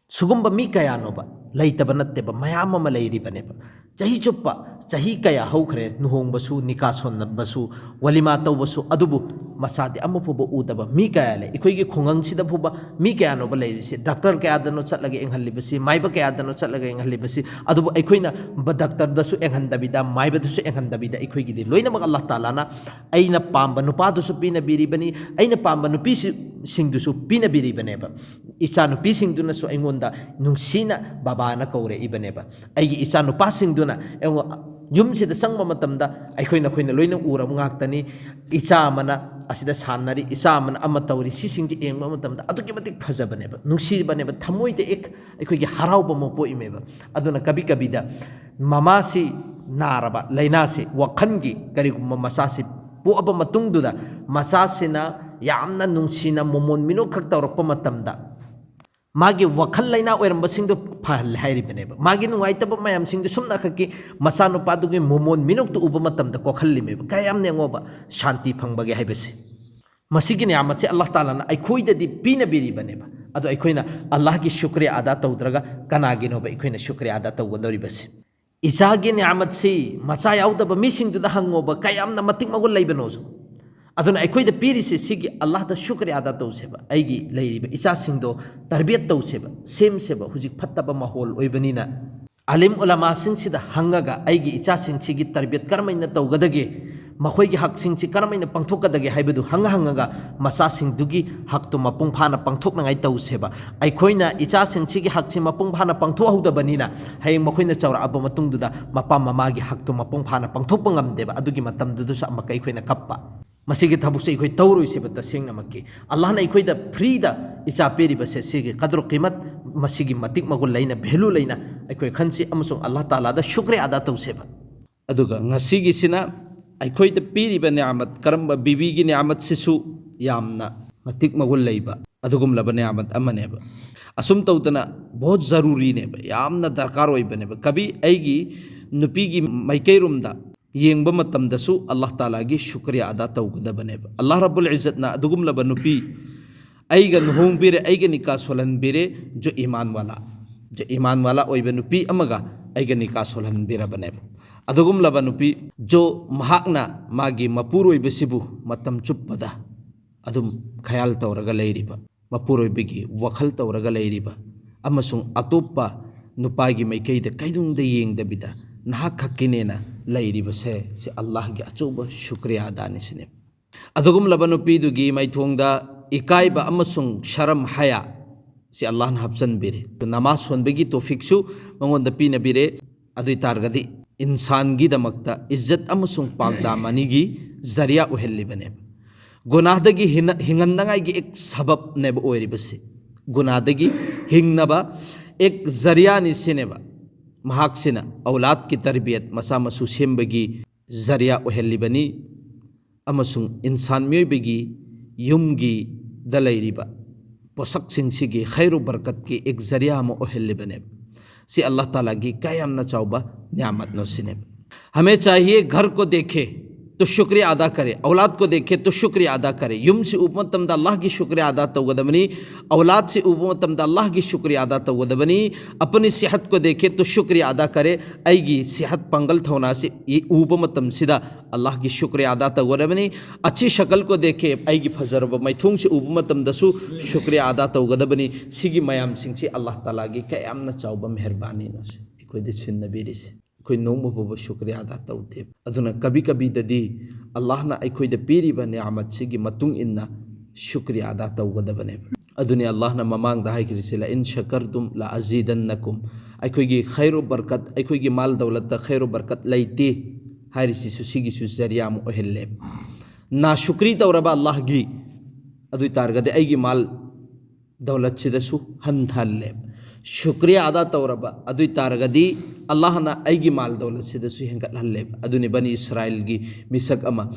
ꯁꯤꯒꯨꯝꯕ ꯃꯤ ꯀꯌꯥꯅꯣꯕ? ꯂꯩꯇꯕ ꯅꯠꯇꯦꯕ, ꯃꯌꯥꯝ ꯑꯃ ꯂꯩꯔꯤꯕꯅꯦꯕ꯫ ꯆꯍꯤ ꯆꯨꯞꯄ, ꯆꯍꯤ ꯀꯌꯥ ꯍꯧꯈ꯭ꯔꯦ, ꯂꯨꯍꯣꯡꯕꯁꯨ, ꯅꯤꯀꯥ ꯁꯣꯟꯅꯕꯁꯨ, ꯋꯥꯂꯤꯃꯥ ꯇꯧꯕꯁꯨ, ꯑꯗꯨꯕꯨ ꯃꯆꯥꯗꯤ ꯑꯃ ꯐꯥꯎꯕ ꯎꯗꯕ ꯃꯤ ꯀꯌꯥ ꯂꯩ꯫ ꯑꯩꯈꯣꯏꯒꯤ ꯈꯨꯡꯒꯪꯁꯤꯗ ꯐꯥꯎꯕ ꯃꯤ ꯀꯌꯥꯅꯣꯕ ꯂꯩꯔꯤꯁꯦ? ꯗꯥꯛꯇꯔ ꯀꯌꯥꯗꯅꯣ ꯆꯠꯂꯒ ꯌꯦꯡꯍꯜꯂꯤꯕꯁꯤ, ꯃꯥꯏꯕ ꯀꯌꯥꯗꯅꯣ ꯆꯠꯂꯒ ꯌꯦꯡꯍꯜꯂꯤꯕꯁꯤ? ꯑꯗꯨꯕꯨ ꯑꯩꯈꯣꯏꯅ ꯕ-, ꯗꯥꯛꯇꯔꯗꯁꯨ ꯌꯦꯡꯍꯟꯗꯕꯤꯗ, ꯃꯥꯏꯕꯗꯁꯨ ꯌꯦꯡꯍꯟꯗꯕꯤꯗ, ꯑꯩꯈꯣꯏꯒꯤꯗꯤ ꯂꯣꯏꯅꯃꯛ ꯑꯜꯂꯥꯍ ꯇꯥꯂꯥꯅ ꯑꯩꯅ ꯄꯥꯝꯕ ꯅꯨꯄꯥꯗꯨꯁꯨ ꯄꯤꯅꯕꯤꯔꯤꯕꯅꯤ, ꯑꯩꯅ ꯄꯥꯝꯕ ꯅꯨꯄꯤꯁꯤꯡꯗꯨꯁꯨ ꯄꯤꯅꯕꯤꯔꯤꯕꯅꯦꯕ꯫ ꯏꯆꯥ ꯅꯨꯄꯤꯁꯤꯡꯗꯨꯅꯁꯨ ꯑꯩꯉꯣꯟꯗ ꯅꯨꯡꯁꯤꯅ ꯕꯕꯥꯅ ꯀꯧꯔꯛꯏꯕꯅꯦꯕ꯫ ꯑꯩꯒꯤ ꯏꯆꯥ ꯅꯨꯄꯥꯁꯤꯡꯗꯨꯅ ꯑꯩꯉꯣꯟ-, ꯌꯨꯝꯁꯤꯗ ꯆꯪꯕ ꯃꯇꯝꯗ ꯑꯩꯈꯣꯏ ꯅꯈꯣꯏꯅ ꯂꯣꯏꯅ ꯎꯔꯕ ꯉꯥꯛꯇꯅꯤ꯫ ꯏꯆꯥ ꯑꯃꯅ ꯑꯁꯤꯗ ꯁꯥꯟꯅꯔꯤ, ꯏꯆꯥ ꯑꯃꯅ ꯑꯃ ꯇꯧꯔꯤ, ꯁꯤꯁꯤꯡꯁꯦ ꯌꯦꯡꯕ ꯃꯇꯝꯗ ꯑꯗꯨꯛꯀꯤ ꯃꯇꯤꯛ ꯐꯖꯕꯅꯦꯕ, ꯅꯨꯡꯁꯤꯕꯅꯦꯕ, ꯊꯃꯣꯏꯗ ꯑꯦꯛ ꯑꯩꯈꯣꯏꯒꯤ ꯍꯔꯥꯎꯕ ꯑꯃ ꯄꯣꯛꯏꯃꯦꯕ꯫ ꯑꯗꯨꯅ ꯀꯕꯤ ꯀꯕꯤꯗ ꯃꯃꯥꯁꯤ ꯅꯥꯔꯕ ꯂꯥꯏꯅꯥꯁꯤ, ꯋꯥꯈꯜꯒꯤ ꯀꯔꯤꯒꯨꯝꯕ ꯃꯆꯥꯁꯤ ꯄꯣꯛꯑꯕ ꯃꯇꯨꯡꯗꯨꯗ ꯃꯆꯥꯁꯤꯅ ꯌꯥꯝꯅ ꯅꯨꯡꯁꯤꯅ ꯃꯣꯃꯣꯟ ꯃꯤꯅꯣꯛꯈꯛ ꯇꯧꯔꯛꯄ ꯃꯇꯝꯗ, ꯃꯥꯒꯤ ꯋꯥꯈꯜ ꯂꯥꯏꯅꯥ ꯑꯣꯏꯔꯝꯕꯁꯤꯡꯗꯨ ꯐꯍꯜꯂꯦ ꯍꯥꯏꯔꯤꯕꯅꯦꯕ꯫ ꯃꯥꯒꯤ ꯅꯨꯡꯉꯥꯏꯇꯕ ꯃꯌꯥꯝꯁꯤꯡꯗꯨ ꯁꯨꯝꯅꯈꯛꯀꯤ ꯃꯆꯥꯅꯨꯄꯥꯗꯨꯒꯤ ꯃꯣꯃꯣꯟ ꯃꯤꯅꯣꯛꯇꯨ ꯎꯕ ꯃꯇꯝꯗ ꯀꯣꯛꯍꯜꯂꯤꯃꯦꯕ꯫ ꯀꯌꯥꯝ ꯌꯦꯡꯉꯣꯕ ꯁꯥꯟꯇꯤ ꯐꯪꯕꯒꯦ ꯍꯥꯏꯕꯁꯦ꯫ ꯃꯁꯤꯒꯤ ꯅꯤꯌꯥꯃꯠꯁꯦ ꯑꯜꯂꯥꯍ ꯇꯥꯂꯥꯅ ꯑꯩꯈꯣꯏꯗꯗꯤ ꯄꯤꯅꯕꯤꯔꯤꯕꯅꯦꯕ꯫ ꯑꯗꯣ ꯑꯩꯈꯣꯏꯅ ꯑꯜꯂꯥꯍꯒꯤ ꯁꯨꯀ꯭ꯔꯤꯌꯥ ꯑꯗꯥ ꯇꯧꯗ꯭ꯔꯒ ꯀꯅꯥꯒꯤꯅꯣꯕ ꯑꯩꯈꯣꯏꯅ ꯁꯨꯀ꯭ꯔꯤꯌꯥ ꯑꯗꯥ ꯇꯧꯒꯗꯧꯔꯤꯕꯁꯦ? ꯏꯆꯥꯒꯤ ꯅꯤꯌꯥꯃꯠꯁꯤ, ꯃꯆꯥ ꯌꯥꯎꯗꯕ ꯃꯤꯁꯤꯡꯗꯨꯗ ꯍꯪꯉꯣꯕ, ꯀꯌꯥꯝꯅ ꯃꯇꯤꯛ ꯃꯒꯨꯟ ꯂꯩꯕꯅꯣꯁꯨ꯫ ꯑꯗꯨꯅ ꯑꯩꯈꯣꯏꯗ ꯄꯤꯔꯤꯁꯦ ꯁꯤꯒꯤ ꯑꯜꯂꯥꯍꯗ ꯁꯨꯀ꯭ꯔꯤꯌꯥ ꯑꯗꯥ ꯇꯧꯁꯦꯕ꯫ ꯑꯩꯒꯤ ꯂꯩꯔꯤꯕ ꯏꯆꯥꯁꯤꯡꯗꯣ ꯇꯔꯕꯤꯌꯠ ꯇꯧꯁꯦꯕ, ꯁꯦꯝꯁꯦꯕ꯫ ꯍꯧꯖꯤꯛ ꯐꯠꯇꯕ ꯃꯥꯍꯣꯜ ꯑꯣꯏꯕꯅꯤꯅ ꯑꯥꯂꯤꯝ ꯎꯂꯃꯥꯁꯤꯡꯁꯤꯗ ꯍꯪꯉꯒ ꯑꯩꯒꯤ ꯏꯆꯥꯁꯤꯡꯁꯤꯒꯤ ꯇꯔꯕꯤꯌꯠ ꯀꯔꯝꯍꯥꯏꯅ ꯇꯧꯒꯗꯒꯦ, ꯃꯈꯣꯏꯒꯤ ꯍꯛꯁꯤꯡꯁꯤ ꯀꯔꯝꯍꯥꯏꯅ ꯄꯥꯡꯊꯣꯛꯀꯗꯒꯦ ꯍꯥꯏꯕꯗꯨ ꯍꯪꯉ ꯍꯪꯉꯒ ꯃꯆꯥꯁꯤꯡꯗꯨꯒꯤ ꯍꯛꯇꯨ ꯃꯄꯨꯡ ꯐꯥꯅ ꯄꯥꯡꯊꯣꯛꯅꯉꯥꯏ ꯇꯧꯁꯦꯕ꯫ ꯑꯩꯈꯣꯏꯅ ꯏꯆꯥꯁꯤꯡꯁꯤꯒꯤ ꯍꯛꯁꯤ ꯃꯄꯨꯡ ꯐꯥꯅ ꯄꯥꯡꯊꯣꯛꯍꯧꯗꯕꯅꯤꯅ ꯍꯌꯦꯡ ꯃꯈꯣꯏꯅ ꯆꯥꯎꯔꯛꯑꯕ ꯃꯇꯨꯡꯗꯨꯗ ꯃꯄꯥ ꯃꯃꯥꯒꯤ ꯍꯛꯇꯨ ꯃꯄꯨꯡ ꯐꯥꯅ ꯄꯥꯡꯊꯣꯛꯄ ꯉꯝꯗꯦꯕ꯫ ꯑꯗꯨꯒꯤ ꯃꯇꯝꯗꯨꯗꯁꯨ ꯑꯃꯨꯛꯀ ꯑꯩꯈꯣꯏꯅ ꯀꯞꯄ꯫ ꯃꯁꯤꯒꯤ ꯊꯕꯛꯁꯦ ꯑꯩꯈꯣꯏ ꯇꯧꯔꯣꯏꯁꯦꯕ ꯇꯁꯦꯡꯅꯃꯛꯀꯤ꯫ ꯑꯜꯂꯥꯍꯅ ꯑꯩꯈꯣꯏꯗ ꯐ꯭ꯔꯤꯗ ꯏꯆꯥ ꯄꯤꯔꯤꯕꯁꯦ, ꯁꯤꯒꯤ ꯀꯗ꯭ꯔ ꯀꯤꯃꯠ, ꯃꯁꯤꯒꯤ ꯃꯇꯤꯛ ꯃꯒꯨꯟ ꯂꯩꯅ, ꯚꯦꯂꯨ ꯂꯩꯅ ꯑꯩꯈꯣꯏ ꯈꯟꯁꯤ ꯑꯃꯁꯨꯡ ꯑꯜꯂꯥꯍ ꯇꯥꯂꯥꯗ ꯁꯨꯀ꯭ꯔꯤꯌꯥ ꯑꯗꯥ ꯇꯧꯁꯦꯕ꯫ ꯑꯗꯨꯒ ꯉꯁꯤꯒꯤꯁꯤꯅ ꯑꯩꯈꯣꯏꯗ ꯄꯤꯔꯤꯕ ꯅꯤꯌꯥꯃꯠ, ꯀꯔꯝꯕ ꯕꯤꯕꯤꯒꯤ ꯅꯤꯌꯥꯃꯠꯁꯤꯁꯨ ꯌꯥꯝꯅ ꯃꯇꯤꯛ ꯃꯒꯨꯟ ꯂꯩꯕ ꯑꯗꯨꯒꯨꯝꯂꯕ ꯅꯤꯌꯥꯃꯠ ꯑꯃꯅꯦꯕ꯫ ꯑꯁꯨꯝ ꯇꯧꯗꯅ ꯕꯣꯍꯠ ꯖꯔꯨꯔꯤꯅꯦꯕ, ꯌꯥꯝꯅ ꯗꯔꯀꯥꯔ ꯑꯣꯏꯕꯅꯦꯕ꯫ ꯀꯕꯤ ꯑꯩꯒꯤ ꯅꯨꯄꯤꯒꯤ ꯃꯥꯏꯀꯩꯔꯣꯝꯗ ꯌꯦꯡꯕ ꯃꯇꯝꯗꯁꯨ ꯑꯜꯂꯥꯍ ꯇꯥꯂꯥꯒꯤ ꯁꯨꯀ꯭ꯔꯤꯌꯥ ꯑꯗꯥ ꯇꯧꯒꯗꯕꯅꯦꯕ꯫ ꯑꯜꯂꯥꯍ ꯔꯕꯨꯜ ꯏꯖꯠꯅ ꯑꯗꯨꯒꯨꯝꯂꯕ ꯅꯨꯄꯤ, "ꯑꯩꯒ ꯂꯨꯍꯣꯡꯕꯤꯔꯦ, ꯑꯩꯒ ꯅꯤꯀꯥ ꯁꯣꯜꯍꯟꯕꯤꯔꯦ, ꯖꯣ ꯏꯃꯥꯟ ꯋꯥꯂꯥ, ꯖꯣ ꯏꯃꯥꯟ ꯋꯥꯂꯥ ꯑꯣꯏꯕ ꯅꯨꯄꯤ ꯑꯃꯒ ꯑꯩꯒ ꯅꯤꯀꯥ ꯁꯣꯜꯍꯟꯕꯤꯔꯕꯅꯦꯕ"꯫ ꯑꯗꯨꯒꯨꯝꯂꯕ ꯅꯨꯄꯤ, ꯖꯣ ꯃꯍꯥꯛꯅ ꯃꯥꯒꯤ ꯃꯄꯨꯔꯣꯏꯕꯁꯤꯕꯨ ꯃꯇꯝ ꯆꯨꯞꯄꯗ ꯑꯗꯨꯝ ꯈꯌꯥꯜ ꯇꯧꯔꯒ ꯂꯩꯔꯤꯕ, ꯃꯄꯨꯔꯣꯏꯕꯒꯤ ꯋꯥꯈꯜ ꯇꯧꯔꯒ ꯂꯩꯔꯤꯕ, ꯑꯃꯁꯨꯡ ꯑꯇꯣꯞꯄ ꯅꯨꯄꯥꯒꯤ ꯃꯥꯏꯀꯩꯗ ꯀꯩꯗꯧꯅꯨꯡꯗ ꯌꯦꯡꯗꯕꯤꯗ ꯅꯍꯥꯛ ꯈꯛꯀꯤꯅꯦꯅ ꯂꯩꯔꯤꯕꯁꯦ, ꯁꯤ ꯑꯜꯂꯥꯍꯒꯤ ꯑꯆꯧꯕ ꯁꯨꯀ꯭ꯔꯤꯌꯥ ꯑꯗꯥꯅꯤ ꯁꯤꯅꯦ꯫ ꯑꯗꯨꯒꯨꯝꯂꯕ ꯅꯨꯄꯤꯗꯨꯒꯤ ꯃꯥꯏꯊꯣꯡꯗ ꯏꯀꯥꯏꯕ ꯑꯃꯁꯨꯡ ꯁꯔꯝ ꯍꯌꯥ, ꯁꯤ ꯑꯜꯂꯥꯍꯅ ꯍꯥꯞꯆꯤꯟꯕꯤꯔꯦ꯫ ꯅꯃꯥꯖ ꯁꯣꯟꯕꯒꯤ ꯇꯣꯐꯤꯛꯁꯨ ꯃꯉꯣꯟꯗ ꯄꯤꯅꯕꯤꯔꯦ꯫ ꯑꯗꯨ ꯑꯣꯏ ꯇꯥꯔꯒꯗꯤ ꯏꯟꯁꯥꯟꯒꯤꯗꯃꯛꯇ ꯏꯖꯠ ꯑꯃꯁꯨꯡ ꯄꯥꯛꯗꯥꯃꯅꯤꯒꯤ ꯖꯔꯤꯌꯥ ꯑꯣꯏꯍꯜꯂꯤꯕꯅꯦꯕ꯫ ꯒꯨꯅꯥꯍꯗꯒꯤ ꯍꯤꯡꯅ-, ꯍꯤꯡꯍꯟꯅꯉꯥꯏꯒꯤ ꯑꯦꯛ ꯁꯕꯕꯅꯦꯕ ꯑꯣꯏꯔꯤꯕꯁꯤ꯫ ꯒꯨꯅꯥꯍꯗꯒꯤ ꯍꯤꯡꯅꯕ ꯑꯦꯛ ꯖꯔꯤꯌꯥꯅꯤ ꯁꯤꯅꯦꯕ꯫ ꯃꯍꯥꯛꯁꯤꯅ ꯑꯧꯂꯥꯗꯀꯤ ꯇꯔꯕꯤꯌꯠ, ꯃꯆꯥ ꯃꯁꯨ ꯁꯦꯝꯕꯒꯤ ꯖꯔꯤꯌꯥ ꯑꯣꯏꯍꯜꯂꯤꯕꯅꯤ꯫ ꯑꯃꯁꯨꯡ ꯏꯟꯁꯥꯟ ꯃꯤꯑꯣꯏꯕꯒꯤ ꯌꯨꯝꯒꯤꯗ ꯂꯩꯔꯤꯕ ꯄꯣꯠꯁꯛꯁꯤꯡꯁꯤꯒꯤ ꯈꯩꯔꯨ ꯕꯔꯀꯠꯀꯤ ꯑꯦꯛ ꯖꯔꯤꯌꯥ ꯑꯃ ꯑꯣꯏꯍꯜꯂꯤꯕꯅꯦꯕ꯫ ꯁꯤ ꯑꯜꯂꯥꯍ ꯇꯥꯂꯥꯒꯤ ꯀꯌꯥꯝꯅ ꯆꯥꯎꯕ ꯅꯤꯌꯥꯃꯠꯅꯣ ꯁꯤꯅꯦꯕ꯫ हमें चाहिए घर को देखे तो शुक्रिया अदा करे, औलाद को देखे तो शुक्रिया अदा करे꯫ ꯌꯨꯝꯁꯤ ꯎꯕ ꯃꯇꯝꯗ ꯑꯜꯂꯥꯍꯒꯤ ꯁꯨꯀ꯭ꯔꯤꯌꯥ ꯑꯗꯥ ꯇꯧꯒꯗꯕꯅꯤ, ꯑꯧꯂꯥꯗꯁꯤ ꯎꯕ ꯃꯇꯝꯗ ꯑꯜꯂꯥꯍꯒꯤ ꯁꯨꯀ꯭ꯔꯤꯌꯥ ꯑꯗꯥ ꯇꯧꯒꯗꯕꯅꯤ꯫ अपनी सेहत को देखे तो शुक्रिया अदा करे, ꯑꯩꯒꯤ ꯁꯤꯍꯠ ꯄꯥꯡꯒꯜ ꯊꯧꯅꯥꯁꯤ ꯎꯕ ꯃꯇꯝꯁꯤꯗ ꯑꯜꯂꯥꯍꯒꯤ ꯁꯨꯀ꯭ꯔꯤꯌꯥ ꯑꯗꯥ ꯇꯧꯒꯗꯕꯅꯤ꯫ अच्छी शक्ल को देखे, ꯑꯩꯒꯤ ꯐꯖꯔꯕ ꯃꯥꯏꯊꯣꯡꯁꯤ ꯎꯕ ꯃꯇꯝꯗꯁꯨ ꯁꯨꯀ꯭ꯔꯤꯌꯥ ꯑꯗꯥ ꯇꯧꯒꯗꯕꯅꯤ꯫ ꯁꯤꯒꯤ ꯃꯌꯥꯝꯁꯤꯡꯁꯤ ꯑꯜꯂꯥꯍ ꯇꯥꯂꯥꯒꯤ ꯀꯌꯥꯝꯅ ꯆꯥꯎꯕ ꯃꯦꯍꯔꯕꯥꯅꯤꯅꯣ ꯁꯤ ꯑꯩꯈꯣꯏꯗ ꯁꯤꯟꯅꯕꯤꯔꯤꯁꯦ꯫ ꯑꯩꯈꯣꯏ ꯅꯣꯡꯃ ꯐꯥꯎꯕ ꯁꯨꯀ꯭ꯔꯤꯌꯥ ꯑꯗꯥ ꯇꯧꯗꯦ꯫ ꯑꯗꯨꯅ ꯀꯕꯤ ꯀꯕꯤꯗꯗꯤ ꯑꯜꯂꯥꯍꯅ ꯑꯩꯈꯣꯏꯗ ꯄꯤꯔꯤꯕ ꯅꯤꯌꯥꯃꯠꯁꯤꯒꯤ ꯃꯇꯨꯡ ꯏꯟꯅ ꯁꯨꯀ꯭ꯔꯤꯌꯥ ꯑꯗꯥ ꯇꯧꯒꯗꯕꯅꯦꯕ꯫ ꯑꯗꯨꯅꯤ ꯑꯜꯂꯥꯍꯅ ꯃꯃꯥꯡꯗ ꯍꯥꯏꯈ꯭ꯔꯤꯁꯦ, "لئن شكرتم لأزيدنكم"꯫ ꯑꯩꯈꯣꯏꯒꯤ ꯈꯩꯔꯨ ꯕꯔꯀꯠ, ꯑꯩꯈꯣꯏꯒꯤ ꯃꯥꯜ ꯗꯧꯂꯠꯇ ꯈꯩꯔꯨ ꯕꯔꯀꯠ ꯂꯩꯇꯦ ꯍꯥꯏꯔꯤꯁꯤꯁꯨ ꯁꯤꯒꯤꯁꯨ ꯖꯔꯤꯌꯥ ꯑꯃ ꯑꯣꯏꯍꯜꯂꯦꯕ꯫ ꯅꯥꯁꯨꯀ꯭ꯔꯤ ꯇꯧꯔꯕ ꯑꯜꯂꯥꯍꯒꯤ, ꯑꯗꯨ ꯑꯣꯏ ꯇꯥꯔꯒꯗꯤ ꯑꯩꯒꯤ ꯃꯥꯜ ꯗꯧꯂꯠꯁꯤꯗꯁꯨ ꯍꯟꯊꯍꯜꯂꯦꯕ꯫ ꯁꯨꯀ꯭ꯔꯤꯌꯥ ꯑꯗꯥ ꯇꯧꯔꯕ, ꯑꯗꯨ ꯑꯣꯏ ꯇꯥꯔꯒꯗꯤ ꯑꯜꯂꯥꯍꯅ ꯑꯩꯒꯤ ꯃꯥꯜ ꯗꯧꯂꯠꯁꯤꯗꯁꯨ ꯍꯦꯟꯒꯠꯍꯜꯂꯦꯕ꯫ ꯑꯗꯨꯅꯤ ꯕꯅꯤ ꯏꯁꯔꯥꯏꯜꯒꯤ ꯃꯤꯁꯛ ꯑꯃ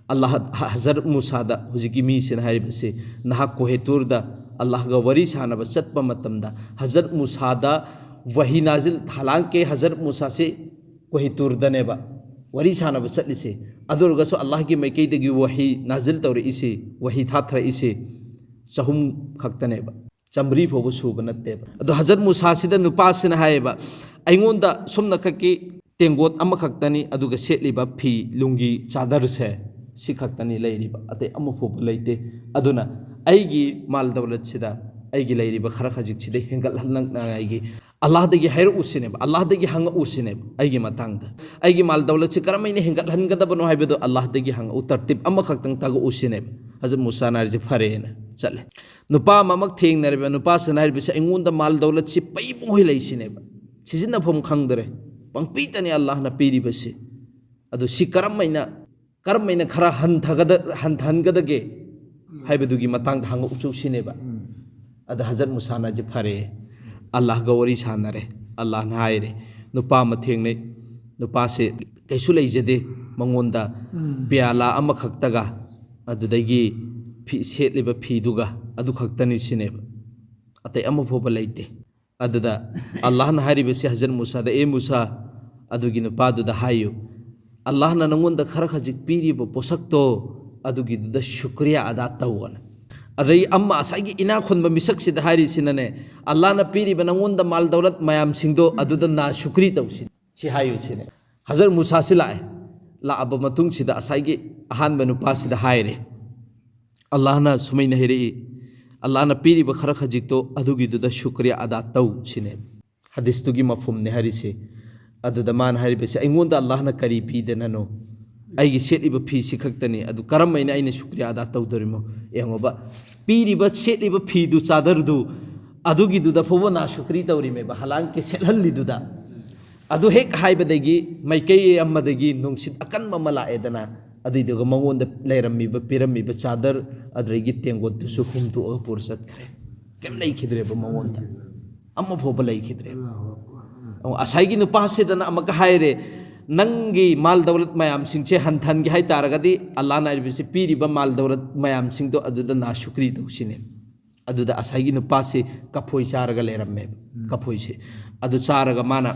ꯑꯜꯂꯥꯍ, ꯍꯖꯔꯠ ꯃꯨꯁꯥꯗ, ꯍꯧꯖꯤꯛꯀꯤ ꯃꯤꯁꯤꯅ ꯍꯥꯏꯔꯤꯕꯁꯤ, ꯅꯍꯥꯛ ꯀꯣꯍꯦꯇꯨꯔꯗ ꯑꯜꯂꯥꯍꯒ ꯋꯥꯔꯤ ꯁꯥꯟꯅꯕ ꯆꯠꯄ ꯃꯇꯝꯗ ꯍꯖꯔꯠ ꯃꯨꯁꯥꯗ ꯋꯥꯍꯤ ꯅꯥꯖꯤꯜ, ꯍꯥꯂꯥꯡꯀꯦ ꯍꯖꯔꯠ ꯃꯨꯁꯥꯁꯤ ꯀꯣꯍꯤꯇꯨꯔꯗꯅꯦꯕ ꯋꯥꯔꯤ ꯁꯥꯟꯅꯕ ꯆꯠꯂꯤꯁꯦ꯫ ꯑꯗꯨ ꯑꯣꯏꯔꯒꯁꯨ ꯑꯜꯂꯥꯍꯒꯤ ꯃꯥꯏꯀꯩꯗꯒꯤ ꯋꯥꯍꯤ ꯅꯥꯖꯤꯜ ꯇꯧꯔꯛꯏꯁꯤ, ꯋꯥꯍꯤ ꯊꯥꯊꯔꯛꯏꯁꯤ ꯆꯍꯨꯝ ꯈꯛꯇꯅꯦꯕ, ꯆꯥꯃꯔꯤ ꯐꯥꯎꯕ ꯁꯨꯕ ꯅꯠꯇꯦꯕ꯫ ꯑꯗꯣ ꯍꯖꯔꯠ ꯃꯨꯁꯥꯁꯤꯗ ꯅꯨꯄꯥꯁꯤꯅ ꯍꯥꯏꯌꯦꯕ, "ꯑꯩꯉꯣꯟꯗ ꯁꯨꯝꯅꯈꯛꯀꯤ ꯇꯦꯡꯒꯣꯠ ꯑꯃꯈꯛꯇꯅꯤ, ꯑꯗꯨꯒ ꯁꯦꯠꯂꯤꯕ ꯐꯤ, ꯂꯨꯡꯒꯤ ꯆꯥꯗꯔꯁꯦ, ꯁꯤ ꯈꯛꯇꯅꯤ ꯂꯩꯔꯤꯕ, ꯑꯇꯩ ꯑꯃ ꯐꯥꯎꯕ ꯂꯩꯇꯦ꯫ ꯑꯗꯨꯅ ꯑꯩꯒꯤ ꯃꯥꯜ ꯗꯧꯂꯠꯁꯤꯗ, ꯑꯩꯒꯤ ꯂꯩꯔꯤꯕ ꯈꯔ ꯈꯖꯤꯛꯁꯤꯗ ꯍꯦꯟꯒꯠꯍꯟꯅꯉꯥꯏꯒꯤ ꯑꯜꯂꯥꯍꯗꯒꯤ ꯍꯥꯏꯔꯛꯎ ꯁꯤꯅꯦꯕ, ꯑꯜꯂꯥꯍꯗꯒꯤ ꯍꯪꯉꯛꯎ ꯁꯤꯅꯦꯕ ꯑꯩꯒꯤ ꯃꯇꯥꯡꯗ꯫ ꯑꯩꯒꯤ ꯃꯥꯜ ꯗꯧꯂꯠꯁꯤ ꯀꯔꯝꯍꯥꯏꯅ ꯍꯦꯟꯒꯠꯍꯟꯒꯗꯕꯅꯣ ꯍꯥꯏꯕꯗꯣ ꯑꯜꯂꯥꯍꯗꯒꯤ ꯍꯪꯉꯛꯎ, ꯇꯔꯇꯤꯞ ꯑꯃꯈꯛꯇꯪ ꯇꯥꯛꯂꯛꯎ ꯁꯤꯅꯦꯕ"꯫ ꯍꯖꯔꯠ ꯃꯨꯁꯥꯅ ꯍꯥꯏꯔꯤꯁꯦ ꯐꯔꯦꯅ ꯆꯠꯂꯦ꯫ ꯅꯨꯄꯥ ꯑꯃꯃꯛ ꯊꯦꯡꯅꯔꯦꯕ, ꯅꯨꯄꯥꯁꯤꯅ ꯍꯥꯏꯔꯤꯕꯁꯦ, "ꯑꯩꯉꯣꯟꯗ ꯃꯥꯜ ꯗꯧꯂꯠꯁꯤ ꯄꯩꯕꯨꯡ ꯍꯣꯏ ꯂꯩꯁꯤꯅꯦꯕ, ꯁꯤꯖꯤꯟꯅꯐꯝ ꯈꯪꯗ꯭ꯔꯦ, ꯄꯪꯄꯤꯇꯅꯤ ꯑꯜꯂꯥꯍꯅ ꯄꯤꯔꯤꯕꯁꯤ꯫ ꯑꯗꯨ ꯁꯤ ꯀꯔꯝꯍꯥꯏꯅ, ꯀꯔꯝꯍꯥꯏꯅ ꯈꯔ ꯍꯟꯊꯒꯗ-, ꯍꯟꯊꯍꯟꯒꯗꯒꯦ ꯍꯥꯏꯕꯗꯨꯒꯤ ꯃꯇꯥꯡꯗ ꯍꯪꯉꯛꯎꯆꯨ" ꯁꯤꯅꯦꯕ꯫ ꯑꯗ ꯍꯖꯔꯠ ꯃꯨꯁꯥꯅ ꯍꯥꯏꯁꯦ, "ꯐꯔꯦ"꯫ ꯑꯜꯂꯥꯍꯒ ꯋꯥꯔꯤ ꯁꯥꯟꯅꯔꯦ꯫ ꯑꯜꯂꯥꯍꯅ ꯍꯥꯏꯔꯦ, "ꯅꯨꯄꯥ ꯑꯃ ꯊꯦꯡꯅꯩ, ꯅꯨꯄꯥꯁꯦ ꯀꯩꯁꯨ ꯂꯩꯖꯗꯦ ꯃꯉꯣꯟꯗ, ꯄꯤꯌꯥꯂꯥ ꯑꯃꯈꯛꯇꯒ, ꯑꯗꯨꯗꯒꯤ ꯐꯤ, ꯁꯦꯠꯂꯤꯕ ꯐꯤꯗꯨꯒ, ꯑꯗꯨ ꯈꯛꯇꯅꯤ" ꯁꯤꯅꯦꯕ, "ꯑꯇꯩ ꯑꯃ ꯐꯥꯎꯕ ꯂꯩꯇꯦ"꯫ ꯑꯗꯨꯗ ꯑꯜꯂꯥꯍꯅ ꯍꯥꯏꯔꯤꯕꯁꯤ ꯍꯖꯔꯠ ꯃꯨꯁꯥꯗ, "ꯑꯦ ꯃꯨꯁꯥ, ꯑꯗꯨꯒꯤ ꯅꯨꯄꯥꯗꯨꯗ ꯍꯥꯏꯌꯨ, ꯑꯜꯂꯥꯍꯅ ꯅꯉꯣꯟꯗ ꯈꯔ ꯈꯖꯤꯛ ꯄꯤꯔꯤꯕ ꯄꯣꯠꯁꯛꯇꯣ, ꯑꯗꯨꯒꯤꯗꯨꯗ ꯁꯨꯀ꯭ꯔꯤꯌꯥ ꯑꯗꯥ ꯇꯧꯑꯣꯅ"꯫ ꯑꯗꯩ ꯑꯃ ꯉꯁꯥꯏꯒꯤ ꯏꯅꯥꯛ ꯈꯨꯟꯕ ꯃꯤꯁꯛꯁꯤꯗ ꯍꯥꯏꯔꯤꯁꯤꯅꯅꯦ, "ꯑꯜꯂꯥꯍꯅ ꯄꯤꯔꯤꯕ ꯅꯉꯣꯟꯗ ꯃꯥꯜ ꯗꯧꯂꯠ ꯃꯌꯥꯝꯁꯤꯡꯗꯣ, ꯑꯗꯨꯗ ꯅꯥ ꯁꯨꯀ꯭ꯔꯤ ꯇꯧꯁꯤ, ꯁꯤ ꯍꯥꯏꯌꯨ" ꯁꯤꯅꯦ꯫ ꯍꯖꯔꯠ ꯃꯨꯁꯥꯁꯤ ꯂꯥꯛꯑꯦ꯫ ꯂꯥꯛꯑꯕ ꯃꯇꯨꯡꯁꯤꯗ ꯉꯁꯥꯏꯒꯤ ꯑꯍꯥꯟꯕ ꯅꯨꯄꯥꯁꯤꯗ ꯍꯥꯏꯔꯦ, "ꯑꯜꯂꯥꯍꯅ ꯁꯨꯃꯥꯏꯅ ꯍꯥꯏꯔꯛꯏ, ꯑꯜꯂꯥꯍꯅ ꯄꯤꯔꯤꯕ ꯈꯔ ꯈꯖꯤꯛꯇꯣ, ꯑꯗꯨꯒꯤꯗꯨꯗ ꯁꯨꯀ꯭ꯔꯤꯌꯥ ꯑꯗꯥ ꯇꯧ" ꯁꯤꯅꯦ꯫ ꯍꯗꯤꯁꯇꯨꯒꯤ ꯃꯐꯍꯨꯝꯅꯦ ꯍꯥꯏꯔꯤꯁꯦ꯫ ꯑꯗꯨꯗ ꯃꯥꯅ ꯍꯥꯏꯔꯤꯕꯁꯦ, "ꯑꯩꯉꯣꯟꯗ ꯑꯜꯂꯥꯍꯅ ꯀꯔꯤ ꯄꯤꯗꯅꯅꯣ? ꯑꯩꯒꯤ ꯁꯦꯠꯂꯤꯕ ꯐꯤꯁꯤ ꯈꯛꯇꯅꯤ, ꯑꯗꯨ ꯀꯔꯝꯍꯥꯏꯅ ꯑꯩꯅ ꯁꯨꯀ꯭ꯔꯤꯌꯥ ꯑꯗꯥ ꯇꯧꯗꯣꯔꯤꯃꯣ?" ꯌꯦꯡꯉꯣꯕ, ꯄꯤꯔꯤꯕ ꯁꯦꯠꯂꯤꯕ ꯐꯤꯗꯨ, ꯆꯥꯗꯔꯗꯨ, ꯑꯗꯨꯒꯤꯗꯨꯗ ꯐꯥꯎꯕ ꯅꯥ ꯁꯨꯀ꯭ꯔꯤ ꯇꯧꯔꯤꯃꯦꯕ, ꯍꯂꯥꯟ ꯀꯦ ꯁꯦꯠꯍꯜꯂꯤꯗꯨꯗ꯫ ꯑꯗꯨ ꯍꯦꯛ ꯍꯥꯏꯕꯗꯒꯤ ꯃꯥꯏꯀꯩ ꯑꯃꯗꯒꯤ ꯅꯨꯡꯁꯤꯠ ꯑꯀꯟꯕ ꯑꯃ ꯂꯥꯛꯑꯦꯗꯅ, ꯑꯗꯨꯏꯗꯨꯒ ꯃꯉꯣꯟꯗ ꯂꯩꯔꯝꯃꯤꯕ, ꯄꯤꯔꯝꯃꯤꯕ ꯆꯥꯗꯔ, ꯑꯗꯨꯗꯒꯤ ꯇꯦꯡꯒꯣꯠꯇꯨꯁꯨ ꯍꯨꯝꯇꯣꯛꯑꯒ ꯄꯨꯔ ꯆꯠꯈ꯭ꯔꯦ꯫ ꯀꯩꯝ ꯂꯩꯈꯤꯗ꯭ꯔꯦꯕ ꯃꯉꯣꯟꯗ, ꯑꯃ ꯐꯥꯎꯕ ꯂꯩꯈꯤꯗ꯭ꯔꯦꯕ꯫ ꯑꯣ, ꯉꯁꯥꯏꯒꯤ ꯅꯨꯄꯥꯁꯤꯗꯅ ꯑꯃꯨꯛꯀ ꯍꯥꯏꯔꯦ, "ꯅꯪꯒꯤ ꯃꯥꯜ ꯗꯧꯂꯠ ꯃꯌꯥꯝꯁꯤꯡꯁꯦ ꯍꯟꯊꯍꯟꯒꯦ ꯍꯥꯏꯇꯥꯔꯒꯗꯤ, ꯑꯜꯂꯥꯍꯅ ꯍꯥꯏꯔꯤꯕꯁꯤ ꯄꯤꯔꯤꯕ ꯃꯥꯜ ꯗꯧꯂꯠ ꯃꯌꯥꯝꯁꯤꯡꯗꯣ ꯑꯗꯨꯗ ꯅꯥ ꯁꯨꯀ꯭ꯔꯤ ꯇꯧꯁꯤꯅꯦ"꯫ ꯑꯗꯨꯗ ꯉꯁꯥꯏꯒꯤ ꯅꯨꯄꯥꯁꯤ ꯀꯐꯣꯏ ꯆꯥꯔꯒ ꯂꯩꯔꯝꯃꯦꯕ, ꯀꯐꯣꯏꯁꯦ꯫ ꯑꯗꯨ ꯆꯥꯔꯒ ꯃꯥꯅ